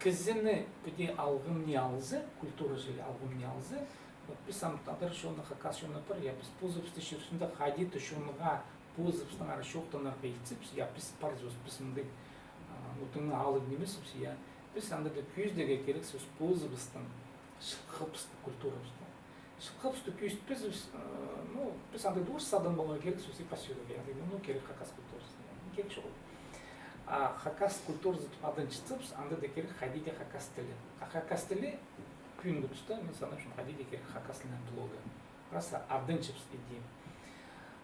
кізіні піди алғым не алза, культура чіли алғым не алза, вот піс ам тадар чоны, хакас чоны пар, я, піс позыбысты чир ӱстӱнде хайди-да чонға позыбыстаңар чоохтанарға итсебіс, я, піс парзыбыс, піс мындағ, а, ну, тың алып нимезібіс, я. Піс анда даа кӧзідерге кирексібіс позыбыстың чылығыбысты, культурабысты. Чылығыбысты кӧзітпезібіс, э, ну, піс анда даа орыс садаң поларға кирексібіс, и пасчазы, я, ну, кирек хакас культуразына, я, ну, кирек чоғыл. А хакас культуразы тіп адын чыытсабыс, анда даа кирек хайди даа хакас тілі. А хакас тілі пӱӱнгі туста, мин санапчам, хайди даа кирек хакас тілінең блогы. Просто адынчабыс иди.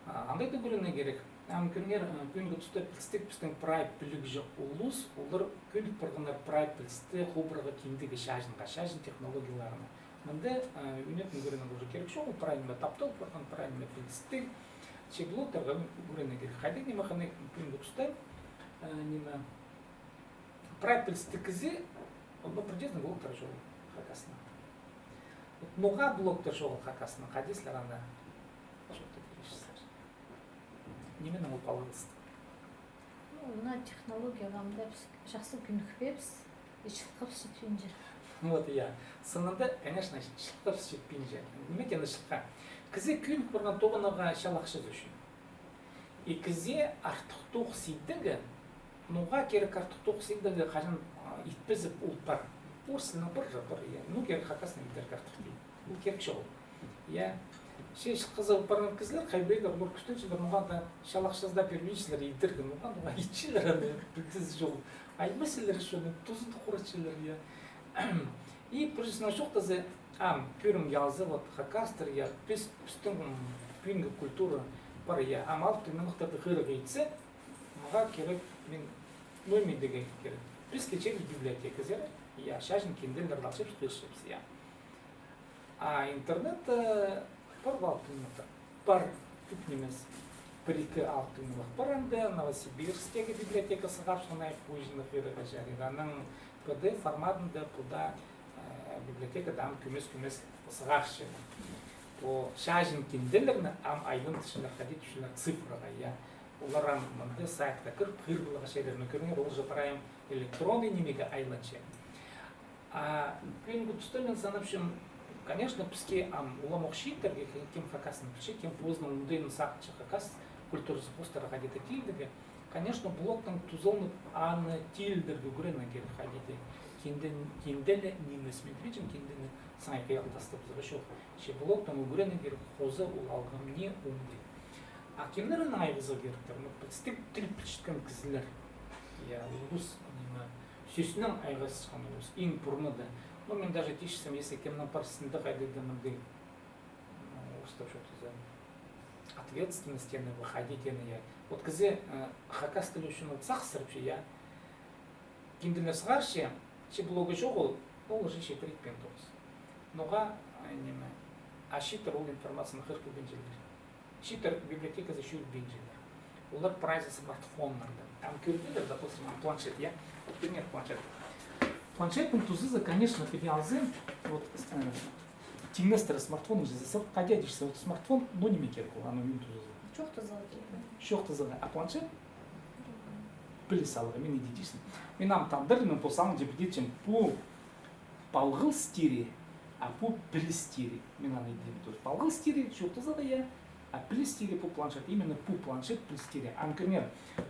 А, андағ даа ӱгренерге кирек. Ам кӧріңер, э, пӱӱнгі туста пілдістіг, пістің прай пілігҷі улус, олар кӧнік парғаннар прай пілісті хубырарға киндегі чазынға, чазын технологияларына. Мында, э, ӱнетін ӱгренерге уже кирек чоғыл, прай ниме таптал парған, прай ниме пілдістіг. Че блогтарға ӱгренерге кирек. Хайдағ ниме хынығ пӱӱнгі туста, э, ниме, прай пілістіг кізі, ол пірдеезінің блогтары чоғыл хакаснаң. Вот ноға блогтар чоғыл хакаснаң, хайди сірер аны чоохтап пирчезер? Нименең ол палғалыстығ? Ну, мына технологияға ам даа піс чахсы кӧнікпеебіс, и чылығыбыс читпинче. Вот, я. Сынында, конечно, чылығыбыс читпинче. Ниме теені чылығ? Кізі кӧнік парған тоғынарға чал ахчазы ӱчӱн. И кізее артых тоғыс идерге, ноға кирек артых тоғыс идерге, хаҷан, а, итпезіп ол пар. Орыс тілінең пар же, пар, я. Ну, кирек хакаснаң идерге артых тиді. Ол кирек чоғыл. Я. Че чылығыбызар парған кізілер, хай піреелер, олар кӱстенчелер, ноға даа чал ахчазы даа пирбинчелер идерге, ноға, ноға итчелер аны, пілдізі чоғыл. Аймасчалар, чоны тузында хуратчалар, я. И пірсінең чоохтаза, ам, кӧрімге алза, вот, хакастар, я, піс, пістің, м, пӱӱнгі культура пар, я, ам алыптығ нымахтарды хығырарға итсе, мағаа кирек, мин, ну, мин дее кирек. Піс килчебіс библиотеказар, я, чачын кинделерні алчабыс, хығырчабыс, я. А интернет, э, пар ба алыптығ нымахтар? Пар, кӧп нимес. Пір-ікі алыптығ нымах пар анда, Новосибирсктегі библиотека сығарча, аны позынаң хығырарға чарир. Анаң П Д Ф форматында пу даа, э, библиотекада ам кӧмес-кӧмес сығарча. Пу чачын кинделерні ам айландырчалар, хайди тіпчелер, цифраға, я. Олар ам мында сайтха кіріп, хығыр поларға чарир, но кӧріңер, ол же прай ам электронный нимеге айланча. А пӱӱнгі туста мин санапчам, конечно, піске ам уламох чииттерге, кем хакаснаң пілче, кем позының оңдайын сағынча хакас культуразы хоостыра хайди-да тилідерге. Конечно, блогтаң тузаланып, аны тилідерге ӱгренерге кирек хайди-да. Кинде-, кинделі нимес, мин тіпчем, киндені саңай хыялтастабызарға чох. Че блогтаң ӱгренерге кирек, хоза ол алғым не оңдай. А кемнер анаң айғазарға киректер? Ну, пілдістіг, тіл пілчеткен кізілер. Я, улус, ниме, сӧснең айғасчатхан улус, иң пурнада. Ну, мин даже тіпчем, если кемнің пар сынында хайдағ-да мындағ, ну, орыстап чоохтаза, ответственность теені, хайди теені, я. Вот кізі, э, хакас тілі ӱчӱн ол сағыссырапча, я. Кинделер сығарча, че блогы чоғыл, ол уже читіре итпеен тоғыс. Ноға, а, ниме, а чииттер ол информацияны хығыр полбинчалар. Чииттер библиотеказар чӧрбинчелер. Олар прайзы смартфоннарда. Ам кӧрділер, допустим, ам планшет, я? Пример планшет. Планшеттің тузазы, конечно, піди алза, вот, э, тиңнестіре смартфоннаң чізе, вот хайди тіпчезер, вот смартфон, ну, ниме кирек ол, аның ӧӧн тузазы? Чоохтазарға кирек. Чоохтазарға, а планшет? Піліс аларға, мин иди тіпчем. Мин ам тадар, мин пу саңай піди тіпчем, пу палғалыс тире, а пу піліс тире. Мин аны иди тіпчем. Палғалыс тире, чоохтазарға, я, а піліс тире пу планшет, именно пу планшет піліс тире. Ам кӧріңер,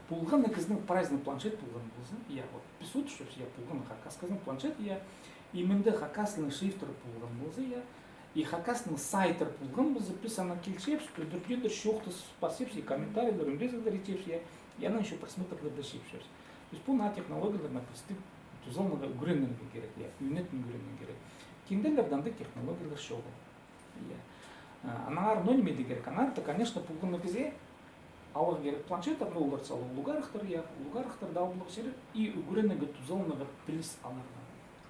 полған на кізінің прайзының планшет полған полза, я, вот, піс одырчабыс, я, полған на хакас кізінің планшет, я, и мында хакас тілінің шрифтер полған полза, я, и хакас тілінің сайттар полған полза, піс аны килчебіс, ӱдӱрдеендір чоохтас парчабыс, и комментарийлер, ӱндезіглер итчебіс, я, и анаң ещё просмотрлар даа чыыпчабыс. То есть пу наа технологияларнаң пістің тузаланарға ӱгренерге кирек, я, ӱнетін ӱгренерге кирек. Кинделерде андағ технологиялар чоғыл. Я. А, аннаңар, ну, ниме дее кирек? Аннаңар даа, конечно, полған на кізее аларға кирек планшеттер, ну, олар сала улуғарахтар, я, улуғарахтар даа аларға чарир, и ӱгренерге, тузаланарға піліс аларға.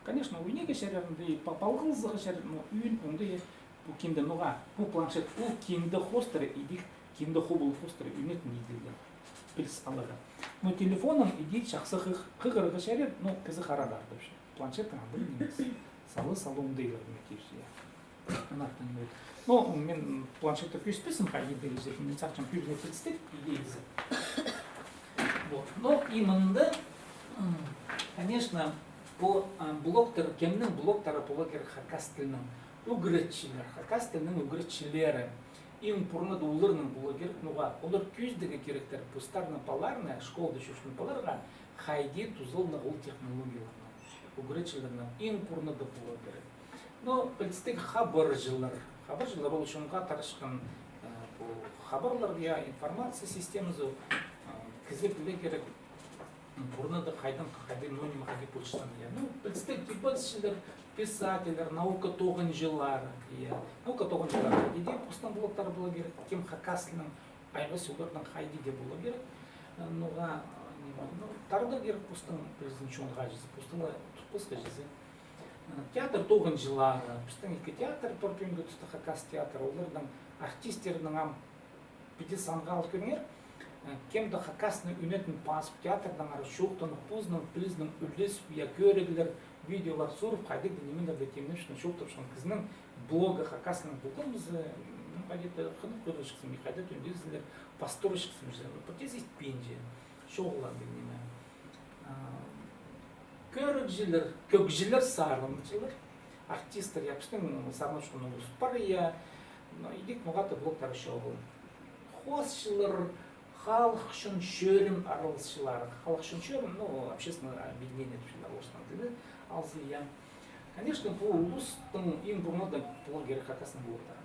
Конечно, ойнирға чарир, анда и па-, палғалызарға чарир, но ӧӧн оңдайы Пу кинде, ноға, пу планшет, пу кинде хоостыра, идӧк кинде хубул хоостыра ӱнетін иділген. Піліс аларға. Но телефоннаң иди чахсы хығырарға чарир, но кізі харап артыпча. Планшеттің андағ нимес. Сала, сала оңдайлығына кирче, я. Анартын вот. Но мин планшетті кӧзітпеспін, хайди иділзе, мин сағынчам, кӧбізі пілістіг иділзе. Вот. Но и мында, м, конечно, пу, а, блогтар, кемнің блогтары полар кирек хакас тілінең? Ӱгретчілер, хакас тілінің ӱгретчілері. Иң пурнада оларның полар кирек, ноға, олар кӧзідерге киректер постарының палаларына, школада чӧрчеткен палаларға, хайди тузаланарға ол технологияларнаң, ӱгретчілернең иң пурнада полар кирек. Но пілістіг хабарҷылар. Хабарҷылар ол чонға таратчатхан, э, пу хабарлар, я, информация системазы, э, кізі пілер кирек, м, пурнада хайдаң, хайди, ну, ниме, хайди полчатхан, я. Ну, пілістіг кибелісчілер, писательлер, наука тоғынҷылар, я. Наука тоғынҷылар, иди постың блогтары полар кирек, кем хакас тілінең айғасча, оларның хайди даа полар кирек. Э, ноға, э, ниме, ну, таратар кирек постың пілізін чонға чізе, постың ла тутпасха чізе. Э, театр тоғынҷылары, пістің ікі театр пар пӱӱнгі туста, хакас театр, оларның артистернің ам піди санға ал кӧріңер. Э, кем дее хакасны ӱнетін пазып, театрнаң ара чоохтанып, позының пілізінең ӱлесіп, я, кӧріглер, видеолар сурып, хайдағ даа нимелерде тимнепчеткен, чоохтапчатхан кізінің блогы хакаснаң полған полза, ну, хайди-да хынып кӧрерҷіксің, и хайди-да ӱндезілер пастырарҷіксің, ну, пірдеезі итпинче, чоғыл андағ ниме. А, кӧрігҷілер, кӧгҷілер, сарынҷылар, артисттер, я, пістің сарнапчатхан улус пар, я, но идӧк ноға-да блогтары чоғыл. Хоосчылар, халых чон чӧрім араласчылары. Халых чон чӧрім, ну, общественное объединение тіпчелер орыстың тілі алза, я. Конечно, пу улустың иң пурнада полар кирек хакастың блогтары.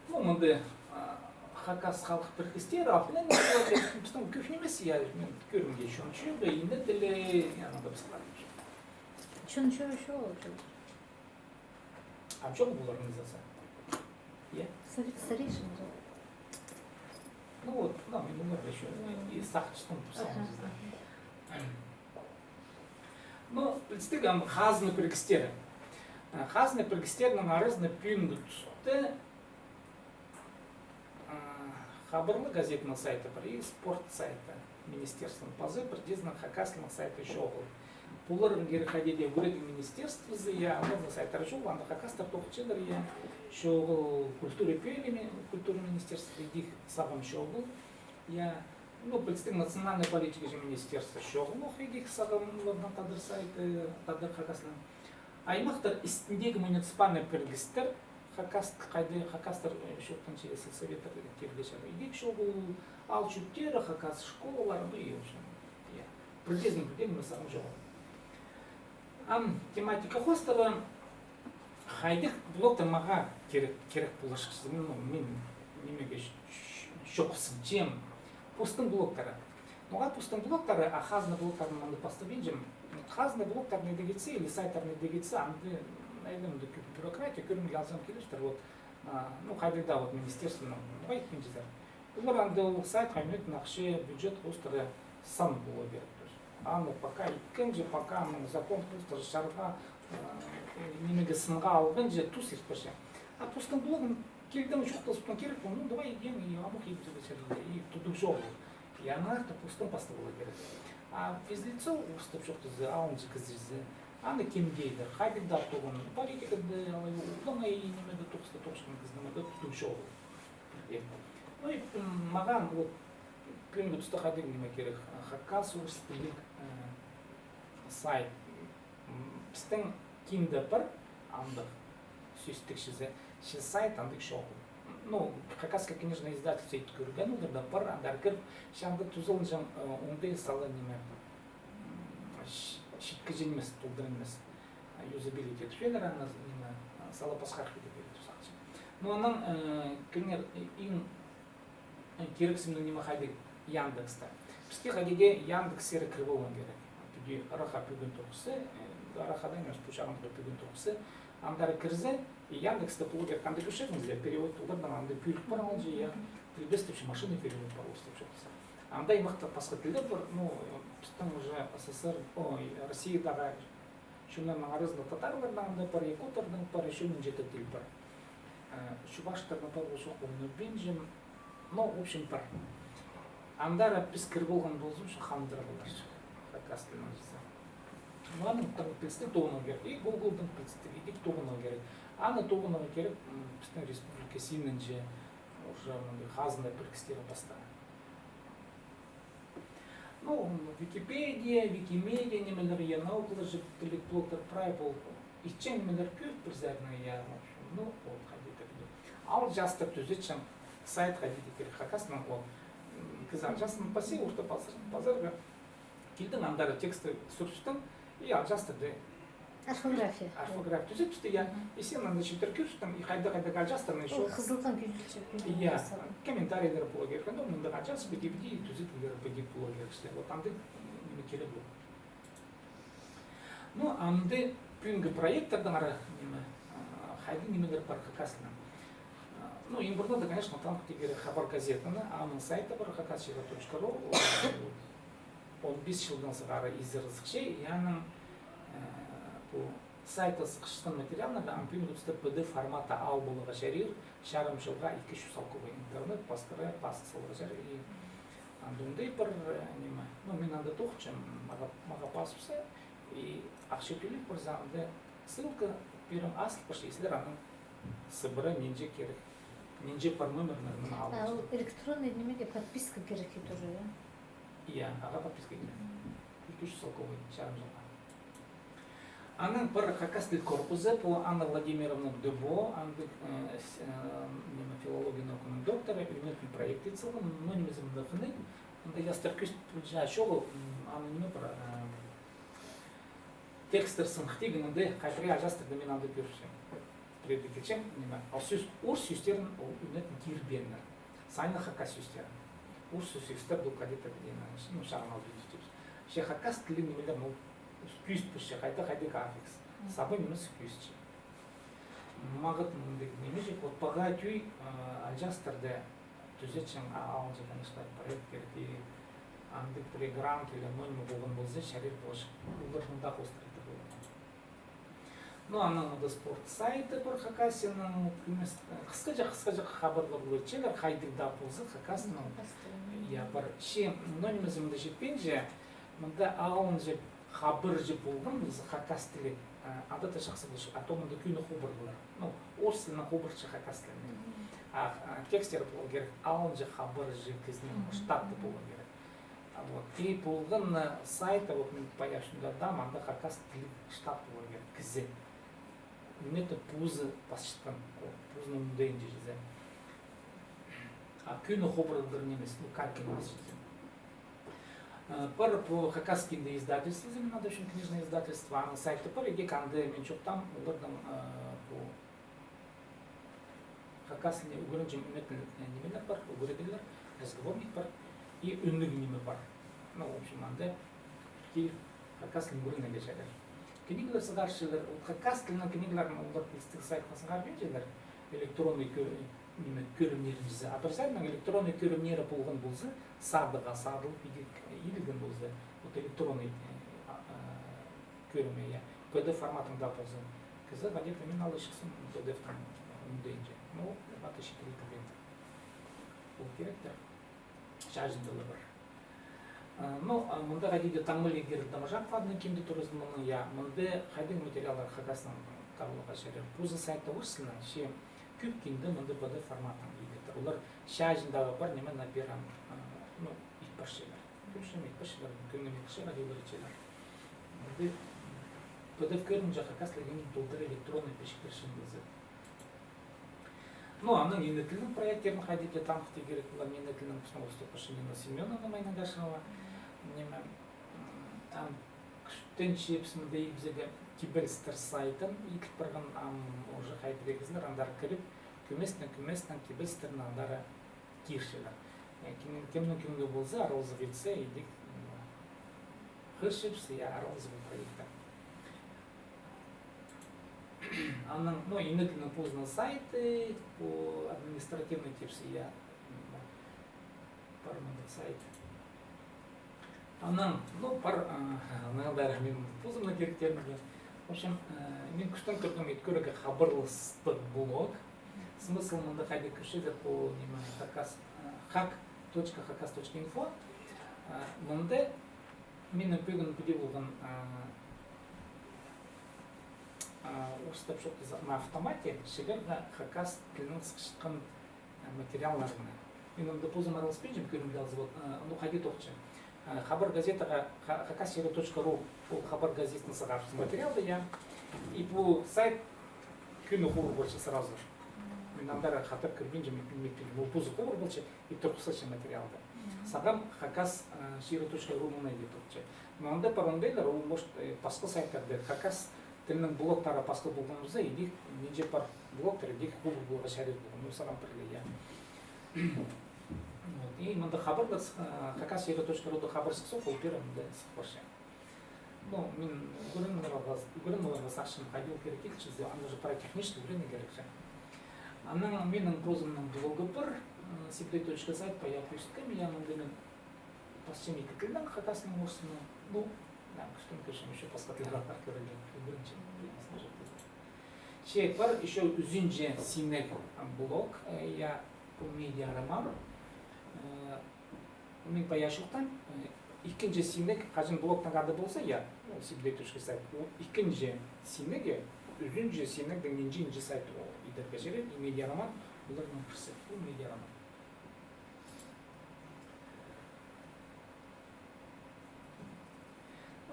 Ну, мында, а, хакас халых пірігістері, алтын, пістің кӧп нимес, я, мин кӧрімге, чон чӧрі, ине тілі, я, анда піске. Чон чӧрі чоғыл. А чоғыл полар ниме за? Я? Сари-, саришын чоғыл. Ну вот, ну, мин оларны ещё и сағынчам, пу сағынчам. Ну, пілістіг, ам, хазна пірігістері. А, хазна пірігістерінің аразында пӱӱнгі туста, а, хабарлығ газетаның сайты пар, и спорт сайты министерствоның, пазы пірдеезінің хакас тілінің сайты чоғыл. Полар кирек хайди даа ӱгредіг министерствозы, я, андағ сайттар чоғыл, анда хакастар тоғынчалар, я, чоғыл культура пӧлиими, культура министерствозы, идӧк сағам чоғыл, я, ну, пілістіг национальная политика же министерство чоғыл ох, идӧк сағам, ладно, тадар сайты, тадар хакас тілінең. Аймахтар істіндегі муниципальный пірігістер, хакас, хайди хакастар, э, чоохтанча, сельсоветтер тирге чарир, идӧк чоғыл, аал чӧптері, хакас школалары, ну, и, в общем, я. Пірдеезінің пірдеезі ниме сағам чоғыл. Ам тематика хоостыра хайдағ блогтар мағаа кирек, кирек поларҷыхсың, ну, мин нимеге ч-, ч-, чоохтапчам. Постың блогтары. Ноға постың блогтары, а хазна блогтарын мында пастабинчам. Хазна блогтарын идерге итсе или сайттарын идерге итсе, анда, наверное, мында кӧп бюрократия, кӧрімге алзаң килістір, вот, а, ну, хайдағ даа вот министерствоның, ну, айтпинчазар. Олар анда ол сайтха ӱнетін ахча, бюджет хоостыра сан полар кирек. Аны пока иткенҷе, пока аның закон хоостыра чарыға, а, нимеге, сынға алғанҷа, тус иртпеҷе. А постың блогын килдең чоохтазып кирек, ну, давай, идең, и амох идібізерге чарир, и тудығ чоғыл. И аннаңар постың пастап аларға кирек. А физлицо, орыстап чоохтаза, алынҷа кізі чізе, аны кем дее идер, хайдағ даа тоғын, политикада алай, улуғ ай нимеде тоғыста тоғынчатхан кізі, нимеде, тудығ чоғыл. Э, ну и, м, мағаа, вот, пӱӱнгі туста хайдағ ниме кирек, хакас, орыс тілліг, э, сайт. М, пістің кинде пар андағ, сӧстік чізе, че сайт андағ чоғыл. Ну, Хакасское книжное издательство ит кӧрген, оларда пар, андар кір, че анда тузаланҷаң, э, оңдай сала ниме, м, ч-, читкіҷе нимес, толдыра нимес. А, юзабилити тіпчелер аны, ниме, а, сала пасхархи тіп пирді сағынчам. Ну, анаң, э, кӧріңер, э, иң Э, кирексімнең ниме хайдағ Яндексте. Піске хайди дее Яндекс сері кіріп аларға кирек. Піди ырахха пӱген тоғысса, э, ырахха даа нимес, пу чағында пӱген тоғысса, андар кірзе, и Яндексте полар кирек, анда кӧрчезің, перевод поларнаң анда пӧлік пар алынҷа, я, тілбестепче, машинный перевод пар, орыстап чоохтаза. Анда аймахта пасха тіллер пар, ну, пістің уже СССР, ой, Россиядағы Чоннарның аразында татарларның анда пар, якуттарның пар, ещё нинҷе-де тіл пар. Э, чувахтарның пар, ол чох, ол ноо пинчем, но, в общем, пар. Андар піс кір полған полза, чох, хандыра поларча хакас тілін чізе. Но аның таң пілістіг тоғынарға кирек, и Гуглдың пілістіг, и тоғынарға кирек. Аны тоғынарға кирек, м, пістің республика синінҷе уже мындағ хазна пірігістері пастаған. Ну, Википедия, Викимедия, нимелер, я, наукалар же тілліг блогтар прай пол. Итчең нимелер кӧп пір саринаң, я, в общем, ну, ол хайди-да пілем. Аал частар тӱзетчең сайт хайди-да кирек хакаснаң ол. М, кізі аал частаң пасча, орта пазар, пазарға. Килдің, андар тексті сӱрістің, и аал частарны Орфография. Орфография тӱзет пісті, я. Мгм. И син анда читер кӧрістің, и хайда-хайда аал частарны ещё. Ол хызылған кӧзілче, я, кӧзілче. Комментарийлер поларға кирек, ну, мында аал частар піди-піди тӱзетілер, піди поларға кирек, что вот андағ ниме кирек ол. Ну, анда пӱӱнгі проекттардаң ара, ниме, а, хайдағ нимелер пар хакас тілінең. А, ну, иң пурнада, конечно, таныхтирға кирек «Хабар» газетаны, аның сайты пар, хакас чирі точка ру, ол он пис чылдаң сығара изере сыхча, и аның, э, пу сайтта сыхчатхан материалнарны ам пӱӱнгі туста П Д Ф форматта ал поларға чарир, чарым чылға ікі чӱс салковай интернет пастыра пас саларға чарир. И анда оңдай пір, э, ниме, ну, мин анда тоғынчам, мағаа, мағаа пазыбысса, и ахча тӧлеп парза, анда ссылка пирем, азыл парча, и сірер аның сыбыра нинҷе кирек, нинҷе пар номерлерін алып. А ол электронный нимеге подписка кирек тоже, я? Я, ағаа подписка кирек. Ікі чӱс салковай, чарым чылға. Анаң пар хакас тіл корпузы, пу Анна Владимировна Дыбо, андағ, э, с-, э, ниме, филология науканың докторы, ӱнетін проект ит салған, ну, ниме, зымдағыны, анда частар кӧзіт полча, чоғыл, м, аны ниме пар, э, тексттер сыныхтығ, анда хайдағ частарны мин анда кӧрчем. Пірее килчем, ниме, ол сӧс, орыс сӧстерін ол ӱнетін кирбееннер. Саңай хакас сӧстерін. Орыс сӧс, сӧстер дол кадетта піди, ну, чарым ал піди тіпче. Че хакас тілі нимелер, ну, кӧзіт парча, хайдағ, хайдағ аффикс. Мгм. Саба нимес кӧзітче. Мағат мындағ ниме чіт, вот паға тӧӧй, а, аал частарны тӱзетчең, а, алынҷа, конечно, проект кирек, и андағ пір грант или ниме полған полза, чарир полча. Олар мында хоостыра полған. Ну, анаң мында спорт сайты пар Хакасияның, кӧмес-, хысхаҷах, хысхаҷах хабарлар полчалар, хайдағ даа полза, Хакасияның. Хакас тілінең. Я, пар. Че, ну, нимезі мында читпинче, мында алынҷа хабар же полған, хакас тілі, а, анда даа чахсы полча, а то мында кӧні хабарлар. Ну, орыс тілінең хабарча хакас тілінең. Мгм. А, а, тексттер поларға кирек, алынҷа хабар же кізінің, мгм, штатты поларға кирек. А вот, и полған, э, сайта, вот, мин паян чоохтадым, анда хакас тілі штат поларға кирек, кізі. Ниме-де позы пасчатхан, позының мындайынҷа чізе. А кӧні хабарлар нимес, ну, кӧні нимес чізе. Э, пар пу «Хакас кинде» издательствозы, мин анда ӱчӱн книжное издательство, аның сайты пар, иди анда мин чоохтаам, оларның, э, пу хакас тіліне ӱгренҷең ӱнетін, э, нимелер пар, ӱгредіглер, разговорник пар, и ӱнніг ниме пар. Ну, в общем, анда киліп хакас тілін ӱгренерге чарир. Книгалар сығарчалар, ол хакас тілінің книгаларын олар пілістіг сайтха сығарбинчалар, электронный кӧ-, ниме, кӧрімнерінҷе. А пір саринаң электронный кӧрімнері полған полза, садыға садылып иди-, иділген полза, вот электронный, э, а, а, кӧрімі, я, П Д Ф форматында полза, кізі хайди-да мин алып чыхсам, П Д Ф-тің мындайынҷа. Ну, аты читіре кірбеен. Ол киректір. Чазында ла пар. А, ну, а мында хайди-да таңмалирға кирек Доможаков адынаң кинде туразын мының, я, мында хайдағ материаллар хакаснаң табыларға чарир. Позы сайтта орыс тілінең, че кӧп кинде мында П Д Ф форматнаң иділтір. Олар чазындағы пар ниме на первом, а, ну, ит парчалар. Кӧрчем, ит парчалар, кӧңніме кірче, хайди олар итчелер. Мында П Д Ф кӧрінҷең, хакас тілінең толдыра электронный пічіктер чыындызы. Ну, анаң ине тілінің проекттерін хайди-да таныхтирға кирек, олар ине тілінең пістің орыстап парча Нина Семёновна Майнагашева. Ниме, м, ам кӱстенчебіс мында ибзеге кибелістер сайтын иділ парған, ам уже хай пірее кізілер андар кіріп, кӧместең, кӧместең кибелістерні андар кирчелер. Э, кем-, кемнің кӧңні полза, аралазығ итсе, идӧк, м, хығырчабыс, я, аралазығ ол проектте. Анаң, ну, ине тілінің позының сайты, пу административный типсі, я, м, пар мындағ сайт. Анаң, ну, пар, а, анаң даа мин позымның киректерімге. В общем, э, мин кӱстең кӧрдім ит кӧрерге хабарлыстығ блог. Смысл мында хайди кірчезер, пу ниме, хакас, э, хак точка хакас точка инфо. Э, мында минің пӧгін піди полған, э, э, орыстап чоохтаза, на автомате чыырға хакас тілінең сыхчатхан материалларына. Мин анда позым араласпинчам, кӧрімде алза, вот, э, ну, хайди тоғынча. Э, Хабар газетаға ха-, хакас чирі точка ру, ол Хабар газетаның сығарча материалды, я. И пу сайт кӧні хубар полча сразу же. Мин андар хатап кірбинчем, мин, мин, мин, ол позы хубар полча, и турғысча материалды. Сағам хакас, э, чирі точка ру мына иди тоғынча. Но анда пар оңдайлар, ол, может, э, пасха сайттарда, хакас тілінің блогтары пасха полған полза, идӧк нинҷе пар блогтар, идӧк хубар поларға чарир полған. Ну, сағам пірее, я. Вот. И мында хабарлар, э, хакас чирі точка руда хабар сыхса, ол пеер мында сых парча. Ну, мин ӱгрен поларға, ӱгрен поларға сағынчам, хайди ол кирек килче, анда же прай технически ӱгренерге кирек. Анаң минің позымның блогы пар, э, сибдей точка сайт, пая пӧзіткем, я, мында мин пасчам ікі тілнең, хакаснаң, орыснаң. Ну, да, кӱстең кӧрчем, ещё пасха тіллер артых кӧрерге, ӱгренчем, примесно же. Че пар ещё ӱзінҷі синніг блог, э, я, пу медиа роман. Э, мин пая чоохтаам, э, ікінҷі синніг, хаҷан блогтың ады полза, я, ну, сибдей точка сайт, ол ікінҷі синніг, ӱзінҷі синнігнің нинҷе-нинҷе сайты ол идерге чарир, и медиа роман оларның пірсі, ол медиа роман.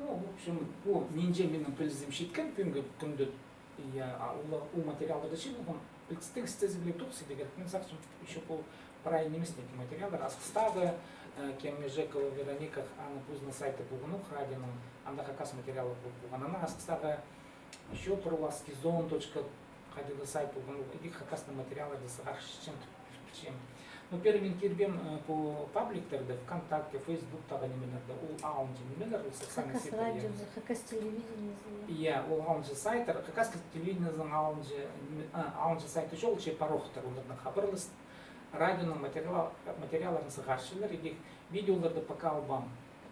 Ну, в общем, пу нинҷе минің пілізім читкен пӱӱнгі кӱнде, я, а, ол, ол материалларда чыылған, пілдістіг істезіглер тоғыс идерге кирек, мин сағынчам, ещё пу прай нимес неке материаллар, Асхыстағы, э, кем, Межекова Вероника, аның позының сайты полған ох, радионың, анда хакас материалы пол-, полған, анаң Асхыстағы ещё пір ол Аскизон точка Хайдағ-да сайт полған, ол іди хакастың материалларды сығарчатхан тіп пілчем. Ну, пеер мин кирбеем, э, пу пабликтарда, ВКонтакте, Фейсбуктағы нимелерде, ол алынҷа нимелер, ол социальный сетьлер, я. Хакас радиозы, хакас телевидениезі, я. Я, ол алынҷа сайттар, хакас телевидениезінің алынҷа ниме-, а, алынҷа сайты чоғыл, че пар охтар, оларнаң хабарлас-, радионың материал-, материалларын сығарчалар, іди видеоларды пока албаам.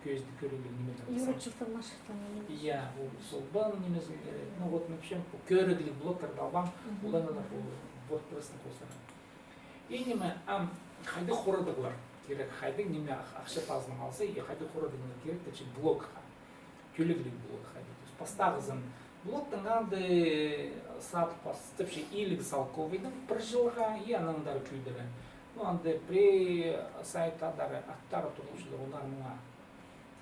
Кӧзідіг кӧрігліг нимелер. Юра Чуртамашевтің нимезі. Я, ол Солбан нимезі, э, ну вот, в общем, пу кӧрігліг блогтарды албаам, олар, олар, ол WordPress-тің хоостыра. И ниме, ам, хайдағ хорадығлар кирек, хайдағ ниме ах-, ахча пазынаң алза, и хайдағ хорадығлар кирек, тіпче, блогха. Тӧлегліг блогха, тіпче. Пастағызын блогтың анда садып пастапча иліг салковайдаң пір чылға, и анаң андар кӧдіре. Ну, анда пірее сайт адары, аттары турғысчылар, онар муңа.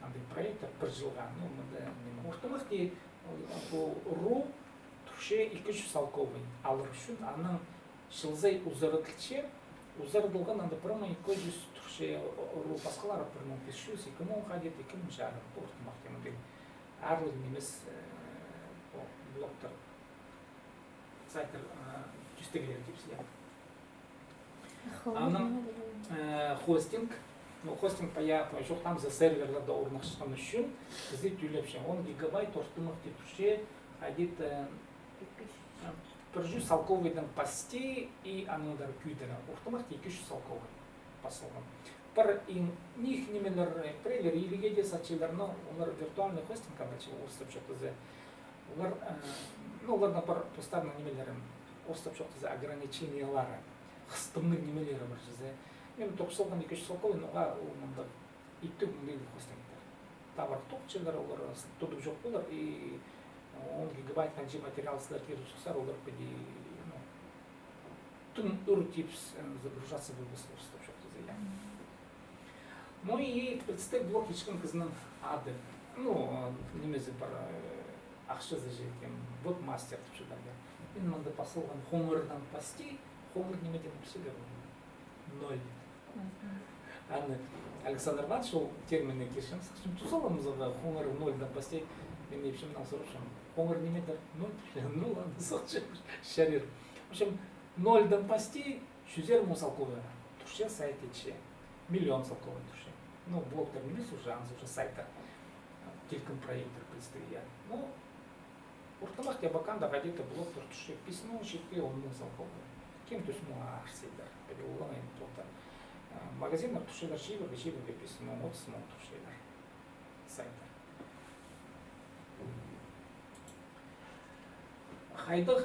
Андағ проекттер пір чылға, ну, мында ниме, ортымахти, ол, пу ру турча ікі чӱс салковай алар ӱчӱн, анаң чыл сай узарадылча, узарадылған анда пір муң ікі чӱс турча, ру пасхалары пір муң пис чӱс, ікі муң хайди, ікі муң чарым, ортымахти мындағ. Аарлығ нимес, э, пу блогтар, сайттар, э, тӧстеглер тіпче, я. Анаң, э, хостинг, ну, хостинг пая, пая чоохтаам за серверлерді орнатчатхан ӱчӱн кізі тӧлепче. Он гигабайт ортымахти турча, хайди, э, пір чӱс салковайдаң пасти и анаң андар кӧдіре. Ортымахти ікі чӱс салковай пас салған. Пір иң ниик нимелер, э, піреелер иліге дее сатчалар, но олар виртуальный хостинг, короче, орыстап чоохтаза. Олар, э, ну, оларның пар постарының нимелері, орыстап чоохтаза, ограничениелері, хыстымның нимелері пар чізе. Мин тоғыс салған ікі чӱс салковай, ноға ол мындағ иптіг мындағ хостингтер. Табырах тоғынчалар, олар с-, тудып чох полар, и он гигабайт ханҷа материал сірер киріп сыхсар, олар піди, ну, тың ӱр тіп, э, загружаться полбас, орыстап чоохтаза, я. Ну и пілдістіг блог итчеткен кізінің ады. Ну, нимезі пар, э, ахчазы читкен, вебмастер тіпчелер, я. Мин мында пас салған хонғырдаң пасти, хонғыр ниме теен пілчезер? Ноль. Мгм. Аны Александр Иванович ол терминні кирчем, сахчам, тузалабызарға хонғыр нольдаң пасти, мин ипчімнең сурапчам, хонғыр ниме теер? Ноль. Ну ладно, сахчам, чарир. В общем, нольдаң пасти, чӱзер муң салковай турча сайт итче. Миллион салковай турча. Ну, блогтар нимес уже, анзы уже сайттар. Тилкім проекттер пілдістіг, я. Ну, ортымахти абаканда где-то блогтар турча пис муң, читі, он муң салковай. Кем тӧс муңға арса идер. Піди олаңай блогтар. Э, магазиннар турчалар чибірге, чибірге пис муң, отыс муң турчалар. Сайттар. Хайдағ,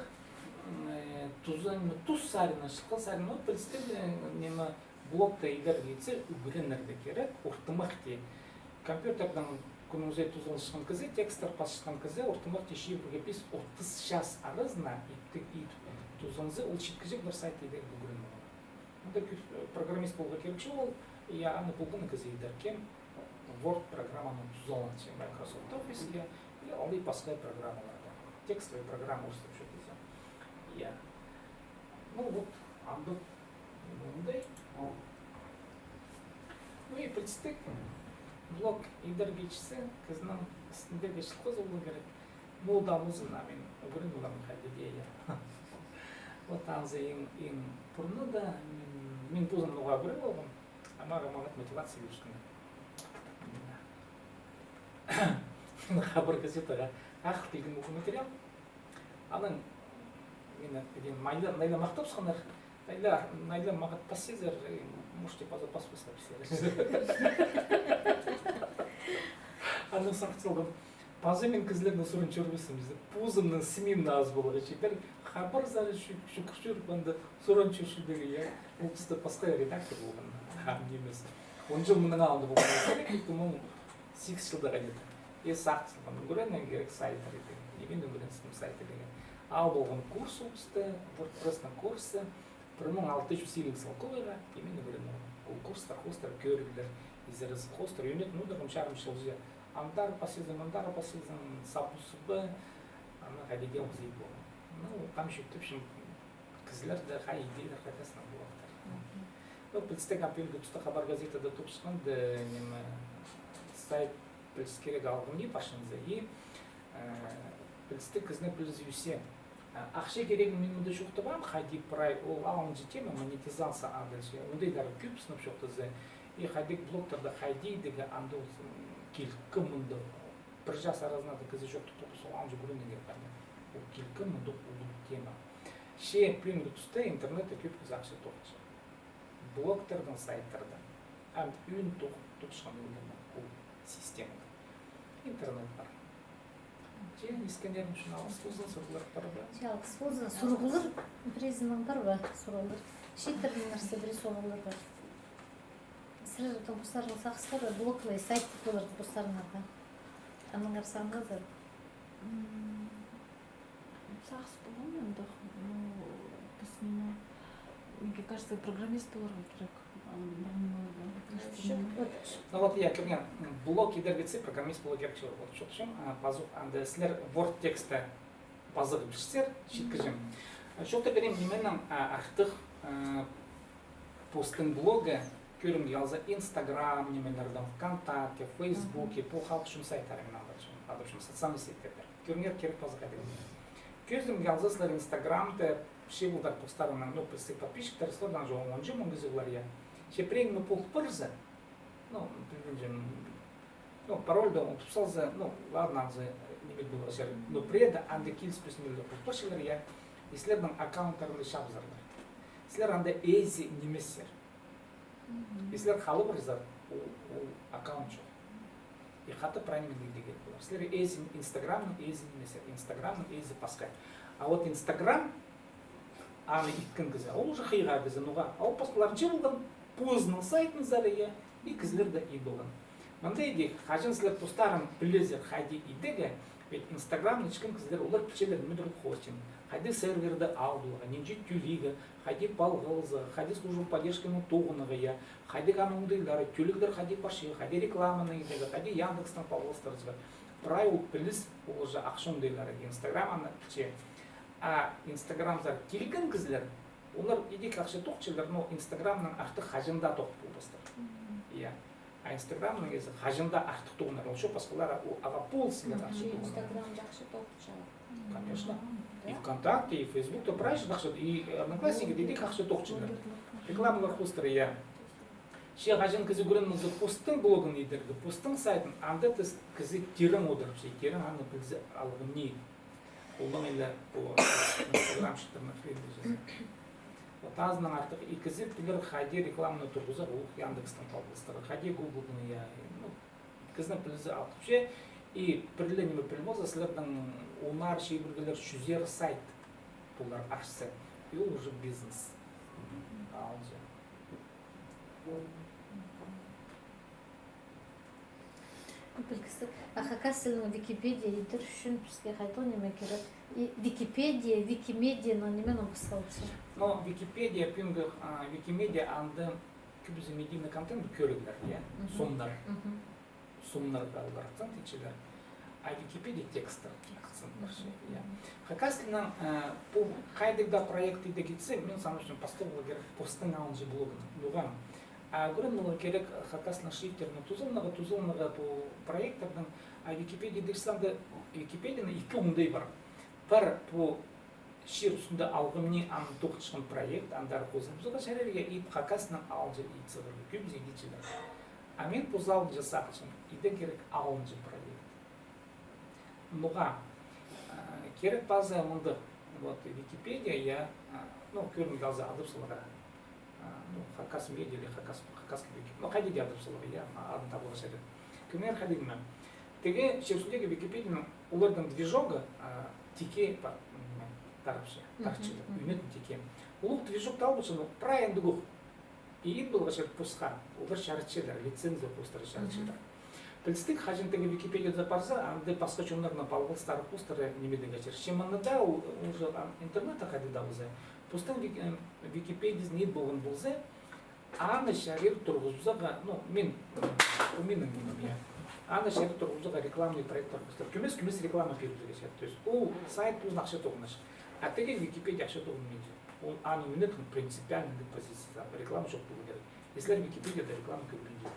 м, э, туза, ниме, тус саринаң, чылғы саринаң, ну, пілістіг, э, ниме, блогта идерге итсе, ӱгренерге кирек, ортымахти. Компьютердең кӱннің ӱзее тузаланчатхан кізі, текстер пасчатхан кізі, ортымахти чибіргі пис-отыс час аразына иптіг ит тузаланза, ол читкіҷек пір сайт идерге ӱгреніп алар. Мында кӧп, э, программист поларға кирек чоғыл, я, аны полған кізі идер кем, Word программаны тузаланча, Microsoft Office, я, или алай пасха программаларда. Текстовый программа орыстап чоохтаза. Я. Ну вот, андағ мындағ. Ну и пілістіг, блог идерге итсе, кізінің істіндегі чылғызы поларға кирек. Мында музын, а мин ӱгрен поларым хайди дее, я. Вот анзы иң, иң пурнада, мин, мин позым ноға ӱгрен полғам, а мағаа маңат мотивация кӧрчеткен. Хабар газетаға ағыл килген полған материал. Анаң мині, пілем, Найла, Найла махтапчатханнар. Найла, Найла мағат пасчазар, э, можете паза пас пасхабысар. Анаң сағын салғам. Паза мин кізілердең суран чӧрбеспін, паза позымның СМИ-м на аз поларға читер. Хабарзар чӱ-, чӱгӱр чӧріп, анда суран чӧрчелер, я. Ол туста пасха редактор полған. Ам нимес. Он чыл мының алнында полған. По-моему, сигіс чылда хайди-да. И сағын салғам. Ӱгренерге кирек сайттар идерге. И мин ӱгренчем сайт идерге. Ал полғам курс ол туста, WordPress-тің курсы. Пір муң алты чӱс илиг салковайға, и мин ӱгреніп алғам. Ол курстар, хоостар кӧріглер, изерізі хоостар, ӧнетін одырғам чарым чылҷа. Андар пасчазың, мындар пасчазың, сабы-субы, аны хайди дее ох ит полған. Ну, там чӧптепчем, кізілерде хай идеялар хайдағ сыннаң поларлар. Мгм. Ну, пілістіг, ам пӱӱнгі туста «Хабар» газетада тоғынчатханда, ниме, сайт піліс кирек алғым ни парчазы, и, э, пілістіг кізінің пілізі ӧсче. А, ахча кирегін мин мында чоохтабаам, хайди прай ол алынҷа тема, монетизация адалча. Ондайлар кӧп сынап чоохтаза. И хайдағ блогтарда хайди идерге анда ол, м, килкім мындағ. Пір час аразына даа кізі чоохтап турбас, ол алынҷа ӱгренерге кирек анда. Ол килкім мындағ улуғ тема. Че пӱӱнгі туста интернетте кӧп кізі ахча тоғынча. Блогтардаң, сайттардаң. Ам ӧӧн тоғ-, тоғынчатхан ол системада. Интернет пар. Че, искеннерің ӱчӱн алғыс ползын, сурығлар пар ба? Че, алғыс ползын. Сурығлар, пірезінің пар ба, сурығлар? Читіріңерсе, пірее сурығлар пар. Сірернің постарыңның сағыстары, блог ле, сайт полар постарыңарға. Аннаңар сағынғазар. М, сағыс полған, андағ, ну, піс, ниме, мне кажется, программист поларға кирек. Ам, ну, кажется, ниме. Ну вот, я, кӧрген, м, блог идерге итсе, программист поларға кирек чоғыл, вот, чоохтапчам, а, пазох, анда сірер Word тексті пазарға пілчезер, читкіҷем. А, чоохтап пирем, нименең, а, артых, а, постың блогы, кӧрімге алза, Инстаграм, нимелердең, ВКонтакте, Фейсбуке, пу халых ӱчӱн сайттар, мин адапчам, адапчам, социальный сетьтерде. Кӧріңер, кирек пазох хайдағ. Кӧзімге алза, сірер Инстаграмда, че пулдар постарыңнаң, ну, пілістіг подписчиктер, сірердең чоғыл он чыл муң кізі полар, я. Че пірее ниме пол парза, ну, пілбинчем, ну, парольды унтып салза, ну, ладно, анзы ниме полар чир. Но пірее дее анда киліспес нимелер пол парчалар, я. И сірернің аккаунттарыңны чабызарлар. Сірер анда ээзі нимессер. Мгм. И сірер халып парзар, ол, ол аккаунт чох. И хатап прай ниме идерге кирек полар. Сірер ээзі, Инстаграмның ээзі нимессер, Инстаграмның ээзі пасха. А вот Инстаграм, аны иткен кізі, ол уже хыйға кізі, ноға. А ол пасхаларынҷа полған, позының сайтынзар, я, и кізілер дее ит полған. Мында идӧк, хаҷан сірер постарың пілезер хайди идерге, ведь Инстаграмны иткен кізілер, олар пілчелер, ниме дір хостинг, хайди серверді аларға, нинҷе тӧлирге, хайди палғалызарға, хайди служба поддержканы тоғынарға, я, хайди аны оңдайлары, тӧлиглер хайди парча, хайди рекламаны идерге, хайди Яндекстең палғалыстырарға. Прай ол піліс, ол уже ахча оңдайлары, Инстаграм аны пілче. А Инстаграмзар килген кізілер, олар идӧк ахча тоғынчалар, но Инстаграмнаң артых хаҷан даа тоғын полбастар. Мгм. Я. А Инстаграмнаң ээзі хаҷан даа артых тоғынар. Ол чох, пасхалар, ол ағаа полысчалар ахча тоғынарға. Инстаграмнаң ахча тоғынча. Конечно. И ВКонтакте, и Фейсбукта прай чир ахча, и Одноклассникте идӧк ахча тоғынчалар. Рекламалар хостыра, я. Че хаҷан кізі ӱгреніп алза постың блогын идерге, постың сайтын, анда тіс кізі тирең одырып, че тирең аны пілзе алғым ни. Олаң іле пу инстаграмщиктарның хыринда чізе. Вот азынаң артых ікізі пілер хайди рекламаны турғызар, ол Яндекстең палғалыстырар, хайди Гуглдың, я, ну, кізінің пілізі алғыпча, И пір ле ниме піл полза, сірернің онар, чибіргілер, чӱзер сайт полар ашса. И ол уже бизнес. Алынҷа. Пілдістіг. А хакас тілінің Википедия идер ӱчӱн піске хайдағ ниме кирек? И Википедия, Викимедияның нименең пасхалча? Но Википедия, пӱӱнгі, а, Викимедия, анда кӧбізі медийный контент, кӧріглер, я? Сомнар. Сомнарға алғыртсаң, тидіҷелер. А Википедия текстер, акцент парча, я. Хакас тілінең, э, пу хайдағ даа проект идерге итсе, мин санапчам, пастап поларға кирек постың алынҷа блогын. Ноға? А ӱгренерге кирек хакас тілінің шрифттерінің тузаланығы, тузаланығы пу проекттернің, а Википедия идерге итсе, анда Википедияның ікі оңдайы пар. Пар пу чир ӱстӱнде алғым ни, аны тоғынчатхан проект, андар хозылыбызарға чарир, я, и хакас тілінең алынҷа ит сығарарға, кӧбізі идерҷілер. А мин позым алынҷа сағынчам, идерге кирек алынҷа проект. Ноға, а, кирек паза мындағ, вот, Википедия, я, а, ну, кӧрімге алза, адап саларға. А, ну, хакас медиа или хакас, хакас кибек. Ну, хайди даа адап саларға, я, а, адын табарға чарир. Кӧріңер, хайди ниме. Тігі чир ӱстӱндегі Википедияның оларның движогы, а, тикке па-, ниме, тарапча, тарча, ӱнетін тикке. Ол движок талбача, ну, прай андағох. И ит поларға чарир посха, олар чарытчалар, лицензия хоостыра чарытчалар. Пілдістіг, хаҷан тігі Википедияда парза, анда пасха чоннарның палғалыстары хоостыра ниме идерге чарир. Че мында даа ол, уже, а, интернетте хайди даа полза, постың вик-, э, Википедиязын ит полған полза, аны чарир турғызарға, ну, мин, э, ол минің нимем, я. Аны чарир турғызарға рекламный проекттер хоостыра. Кӧмес, кӧмес реклама пирерге чарир. То есть ол сайт позына ахча тоғынча. А тігі Википедия ахча тоғынминча. Ол аның ӱнетін принципиальный позиция, реклама чох полу кирек. Если Википедияда реклама кӧрбинче.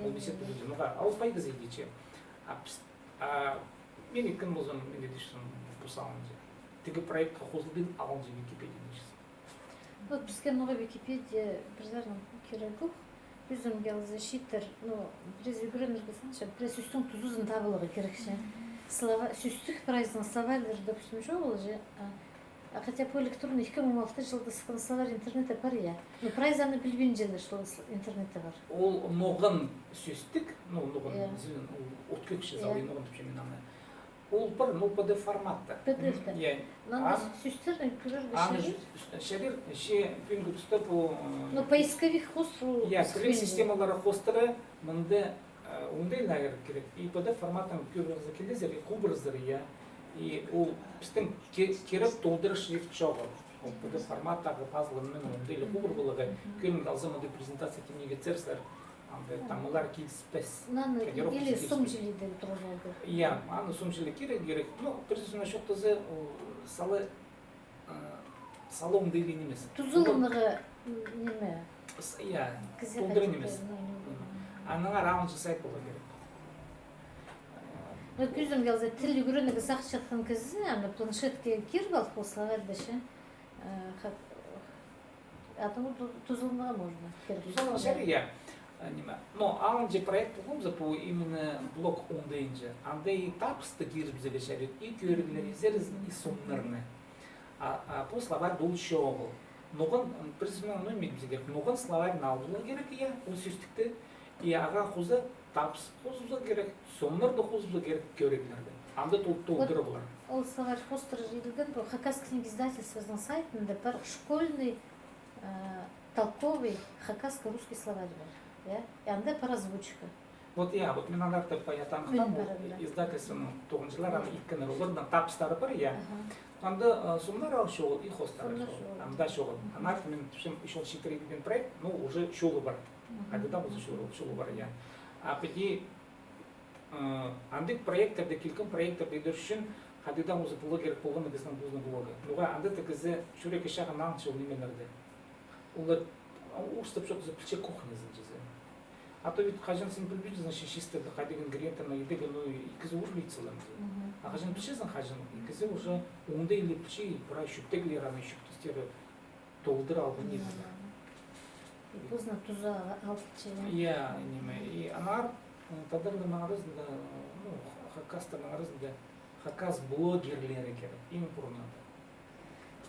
Ол беседа полу кирек. Ноға, а ол пайдазы идерге. А піс-, а мин иткен ползам, мин идерҷім пу салынҷа. Тігі проектке хозылбин алынҷа Википедияны чізе. Вот піске ноға Википедия пір саринаң кирек ох. Кӧзідімге алза, чииттер, ну, пірее ӱгренерге сағынча, пірее сӧстің тузазын табарға кирек чи. Слова-, сӧстік прайзының словарьлары, допустим, чоғыл чи, а, а хотя пу электронный ікі муң он алты чылда сыххан словарь интернетте пар, я. Ну, прайзы аны пілбинчелер, что с-, интернетте пар. Ол ноған сӧстік, ну, ноған, я, зілін, ол от кӧкші, я, залай ноған тіпчем мин аны. Ол пір, ну, П Д Ф форматта. П Д Ф-та. Я. Аны, а, сӧстерні кӧрерге аны чарир. Чарир, че пӱӱнгі туста пу, э, ну, поисковик хоостыра, я, кірек системалары хоостыра, мында, э, оңдайлығ кирек. И П Д Ф форматнаң кӧрерге килезер, и хубырзар, я. И ол пістің ке-, кирек толдыра шрифт чоғыл. Ол П Д Ф форматтағы пазылған мин оңдайлығ хубыр поларға, кӧрімге алза, мында презентация тимнеге сірер. Анда тамалар киліспес. Наны или сом чіли дее турғызарға. Я, аны сом чіли кирек, кирек. Ну, пір сӧснең чоохтаза, ол сала, э, сала оңдайлығ нимес. Тузаланарға, м, ниме? С-, я, толдыра нимес. Аннаңар алынҷа сайт поларға кирек. Ну, кӧзідімге алза, тіл ӱгренерге сағынчатхан кізі, аны планшетке киріп алып, ол словарьды чи. Э, хат-, а то ту-, тузаланарға можно. Тузаланарға чарир, я. Э, ниме. Но алынҷа проект полғабыс, пу именно блог оңдайынҷа. Анда и табысты кирібізерге чарир, и кӧріглер, и сірерзін, и сомнарны. А, а пу словарьда ол чоғыл. Ноған, м, пір сӧснең, ну, ниме тіпчем, ноған словарьны аларға кирек, я, ол сӧстікті. И ағаа хоза табыс хозыбызарға кирек, сомнарны хозыбызарға кирек, кӧріглерні. Анда тол-, толдыра полар. Ол словарь хоостыра иділген, пу Хакас книга издательствозының сайтында пар школьный, э, толковый хакасско-русский словарь пар. Я? И анда пар озвучка. Вот, я, вот мин аннаңар тіп, я, таныхтаам, ол издательствоның тоғынҷылары аны иткеннер, оларның табыстары пар, я. Аха. Анда, э, сомнар ал чоғыл, и хоостар ал чоғыл. Анда чоғыл. Аннаңар мин тіпчем, ещё читіре иділген проект, ну, уже чолы пар. Хайдағ даа полза чолы, чолы пар, я. А піди, э, андағ проекттерді, килген проекттерді идер ӱчӱн хайдағ даа полза блогер полған кізінің позының блогы. Ноға анда тігі кізі чӱрекке чағын аңча ол нимелерді. Олар, а, орыстап чоохтаза, пілче кухнязын чізе. А то ведь хаҷан син пілбинчезің, значит, чисто хайдағ ингредиенттерні идерге, ну, кізі ӱр ит салар. А хаҷан пілчезің, хаҷан, кізі уже оңдайлығ пілче, прай чӧптеглер, аны чӧптестері толдыра алған ниме. И позына туза алча. Я, ниме. И аннаңар, м, тадарларның аразында, ну, ха-, хакастарның аразында хакас блогерлері кирек, иң пурнада.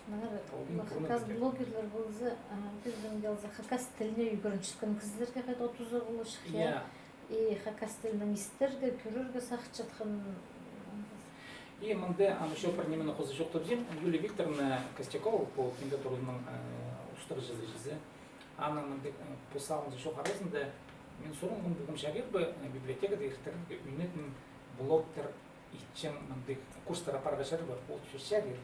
Аннаңар, ол иң пурнада хакас блогерлер полза, а, кӧзідімге алза, хакас тіліне ӱгренчеткен кізілерге хайдағ туза поларҷых, я. Я. И хакас тілінең истерге, кӧрерге сағынчатхан. И мында ам ещё пір нимені хоза чоохтапчам. Юлия Викторовна Костякова, пу книга турызының, э, устағҷызы. Аның мындағ, э, пу сааланҷаң чоох аразында мин сурынған полғам, чарир ба, э, библиотекада иртірерге ӱнетін блогтар итчең мындағ курстар апарарға, чарир ба? Ол чарир.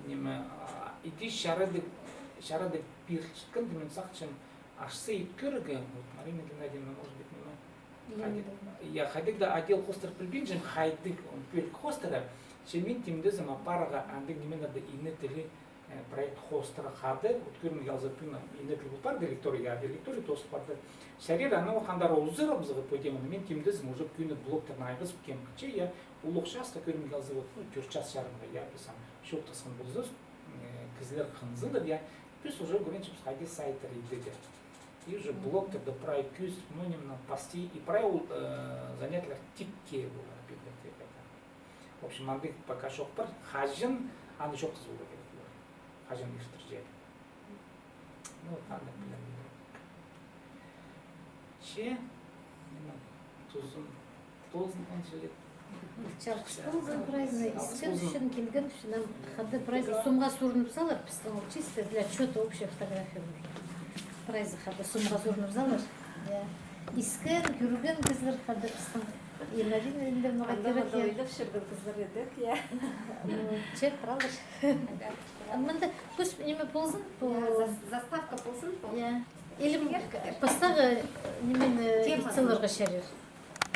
Ниме, а, иди чарадығ, чарадығ пирчеткенде, мин сағынчам, ашса ит кӧрерге, вот, Марина Геннадьевна, может быть, ниме, хайдағ, я, хайдағ даа отдел хоостыра, пілбинчем, хайдағ пӧлік хоостыра, че мин тимдезім апарарға андағ нимелерді, ине тілі, э, проект хоостыра хада, вот, кӧрімге алза, пӱӱн ине тіл пол парды, лекторий, я, лекторий тоозыл парды. Чарир, анаң хандар узарыбызарға пу теманы, мин тимдезім уже кӧні блогтарны айғазып кем, че, я, улуғ частығ, кӧрімге алза, вот, ну, тӧрт час чарымға, я, піс ам чоохтасхан ползабыс, э, кізілер хынзалар, я, піс уже кӧргенчебіс, хайди сайттар идерге. И уже блогтарда прай кӧзіт, ну, нимені пасти, и прай ол, э, занятиелер тикке полар библиотекада. В общем, андағ пока чоох пар, хаҷан аны чоохтаза полар кирек полар. Хаҷан иртірҷе. Ну, вот, андағ пілем. Че, ниме, тузым, тузым, он чилет. Чалғыс ползын прайзына, искен ӱчӱн, килген ӱчӱн, ам хада прайзы сомға суурынып салар, пістің ол чисто для отчёта, общая фотография. Прайзы хада сомға суурынып салар. Я. Искен, кӧрген кізілер хада пістің. И Марина Ильинична, анда кирек, мында я. Ойлап чӧрген кізілер идік, я. Ну, че, правда ж? Мында пусть ниме ползын, пу-, я, зас-, заставка ползын, пу-, я. Или пастағы нимені итселерге чарир.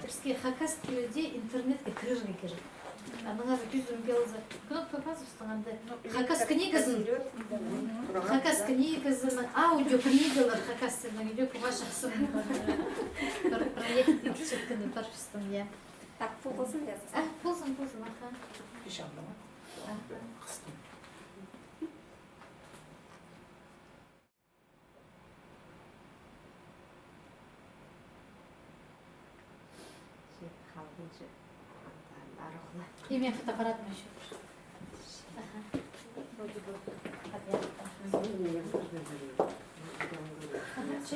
Піске хакас тілінде интернетке кірерге кирек. Анаң ары кӧзідімге алза, кнопка пазыбыстың анда. Ну, хакас книгазын, хакас книгазын, аудиокнигалар хакас тілінең, иди куға чахсы. Пір проект итчеткені пар пістің, я. Так, пу ползын, я. А, ползын, ползын, аха. Пичанды ма? Аха. Хыстым. Че, халғанчы, анда арығла. И мин фотоаппаратым ещё. Аха. Вроде бы. Аха, че,